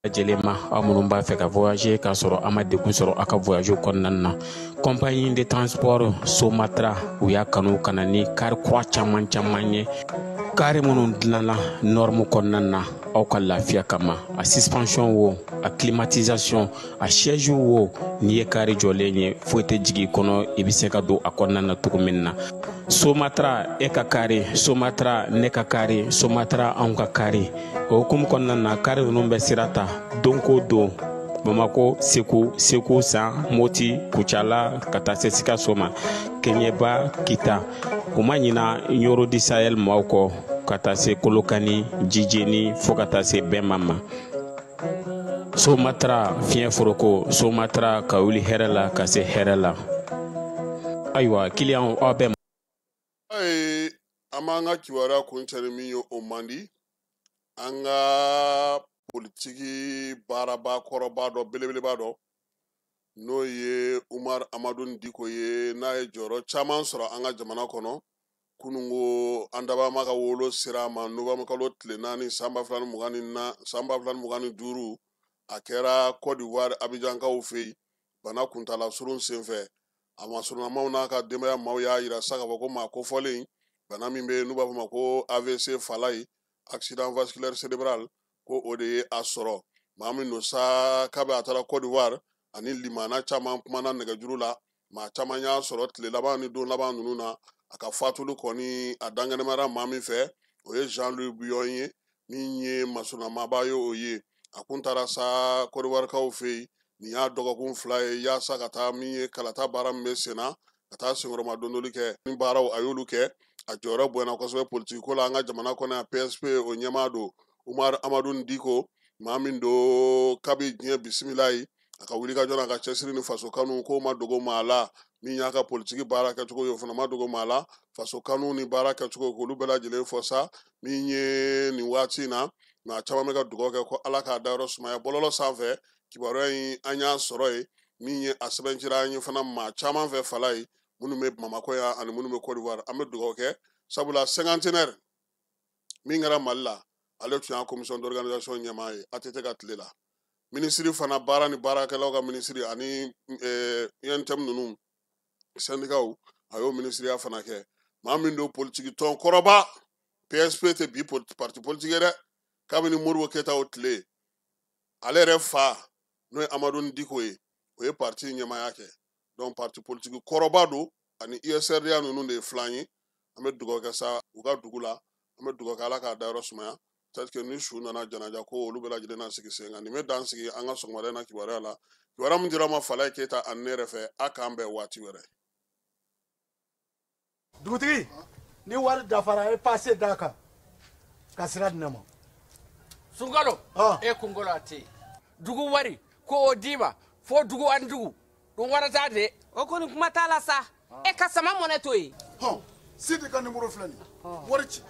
Lajɛlen ma, aw minnu b'a fɛ ka voyager k'a sɔrɔ a ma degun sɔrɔ aw ka voyage kɔnɔna na, compagnie de transport Somatra, u y'a kanu ka na ni car kura caman caman ye, car minnu dilanna norme kɔnɔna na aw ka lafiya kama. A suspension wo, a climatisation, a siège wo, n'i ye car jɔlen ye, foyi tɛ jigin i kɔnɔ, i bɛ se ka don a kɔnɔna na cogo min na. Somatra, e ka car, Somatra, ne ka car, Somatra, anw ka car. O hukumu kɔnɔna na, car ninnu bɛ sira ta don ko don Bamako, Segu, Segu San, Moti, Kucala, ka taa se Sikaso ma, Kɛɲɛba, Kita. U ma ɲina Ɲoro du Sahel maaw kɔ, ka taa se Kolokani, Jijeni, fo ka taa se Bɛnma ma. Somatra, fiɲɛ foroko, Somatra, ka wuli hɛrɛ la ka se hɛrɛ la. Ayiwa, kiliyanw, aw bɛɛ. Ayi, an b'an ka kibaruya kuncɛ ni min ye, o man di. An ka politiki baaraba kɔrɔba dɔ, belebeleba dɔ, n'o ye Umar Amadu Diko ye, n'a ye jɔyɔrɔ caman sɔrɔ an ka jamana kɔnɔ. Kununko an dabama ka wolo sera a ma novembre kalo tile 4 san 2024, san 2025. A kɛra Côte d'Ivoire, Abidjankaw fɛ yen, bana kuntala surun senfɛ. A masurunamaw n'a ka denbaya maaw y'a yira sa k'a fɔ ko maa kofɔlen, bana min bɛ yen n'u b'a fɔ ma ko AVC falayi, accident vasculaire cérébral, ko o de ye a sɔrɔ. Maa min don sa, kabi a taara Côte d'Ivoire ani limana caman kumana nɛgɛjuru la, maa caman y'a sɔrɔ tile laban ni don laban ninnu na. A ka fatuli kɔni, a dankɛnɛmayara maa min fɛ, o ye Jean-Louis Bouillon ye, min ye masurunamaba ye. O ye a kun taara sa Côte d'Ivoirekaw fɛ yen nin y'a dɔgɔkun 2 ye, yaasa ka taa min ye kalata baara min bɛ sen na, ka taa senkɔrɔma dondoli kɛ. Ni baaraw a y'olu kɛ, a jɔyɔrɔ bonyana kosɛbɛ politiki ko la an ka jamana kɔnɔ yan. PSP o ɲɛmaa don, Umar Amadu Diko, maa min don kabi diɲɛ bisimila ye, a ka wulikajɔ n'a ka cɛsiri ni faso kanu k'o ma dogo maa la. Min y'a ka politiki baara kɛcogo ye, o fana ma dogo maa la. Faso kanu ni baara kɛcogo, k'olu bɛɛ lajɛlen fɔ sa. Min ye nin waati in na, maa caman bɛ ka dugawu kɛ ko Ala k'a dayɔrɔ sumaya. Bɔlɔlɔ sanfɛ kibaruya in, an y'a sɔrɔ yen. Min ye a sɛbɛncira an ye fana maa caman fɛ fala ye, minnu bɛ Bamakɔ yan ani minnu bɛ Côte d'Ivoire. An bɛ dugawu kɛ, sabula cinquantenaire min kɛra Mali la, ale tun y'a commission d'organisation ɲɛmaa ye ATT ka tile la. Minisiri fana, baara ni baarakɛlaw ka minisiri ani UNTM ninnu syndicats, a y'o minisiriya fana kɛ. Maa min don politiki tɔn kɔrɔba, PSP tɛ bi parti politique ye dɛ, kabini Modibo Keyita o tile, ale yɛrɛ fa n'o ye Amadu Diko ye, o ye parti ɲɛmaaya kɛ. Donc parti politique kɔrɔba don, ani USRDA ninnu de ye filan ye. An bɛ dugawu kɛ sa u ka dugu la, an bɛ dugawu kɛ Ala k'a dayɔrɔ sumaya. Peut-être que ni su nana janaja ko olu bɛɛ lajɛlen na sigi sen kan. Nin bɛ dan sigi an ka sɔgɔmada in na kibaruya la, kibaruya min dira ma Falaye Keyita ani ne yɛrɛ fɛ. A k'an bɛn waati wɛrɛ. Dugutigi, ni wari dafara, e passe d'a kan ka sira di ne ma. Sunkalo, e kunkolo a tɛ yen. Dugu wari ko o d'i ma fo dugu ani dugu dun wara t'a de. O kɔni, kuma t'a la sa, e ka sama mɔnɛ to yen. Hɔn, Sidi ka nimoro filɛ nin ye, wari ci.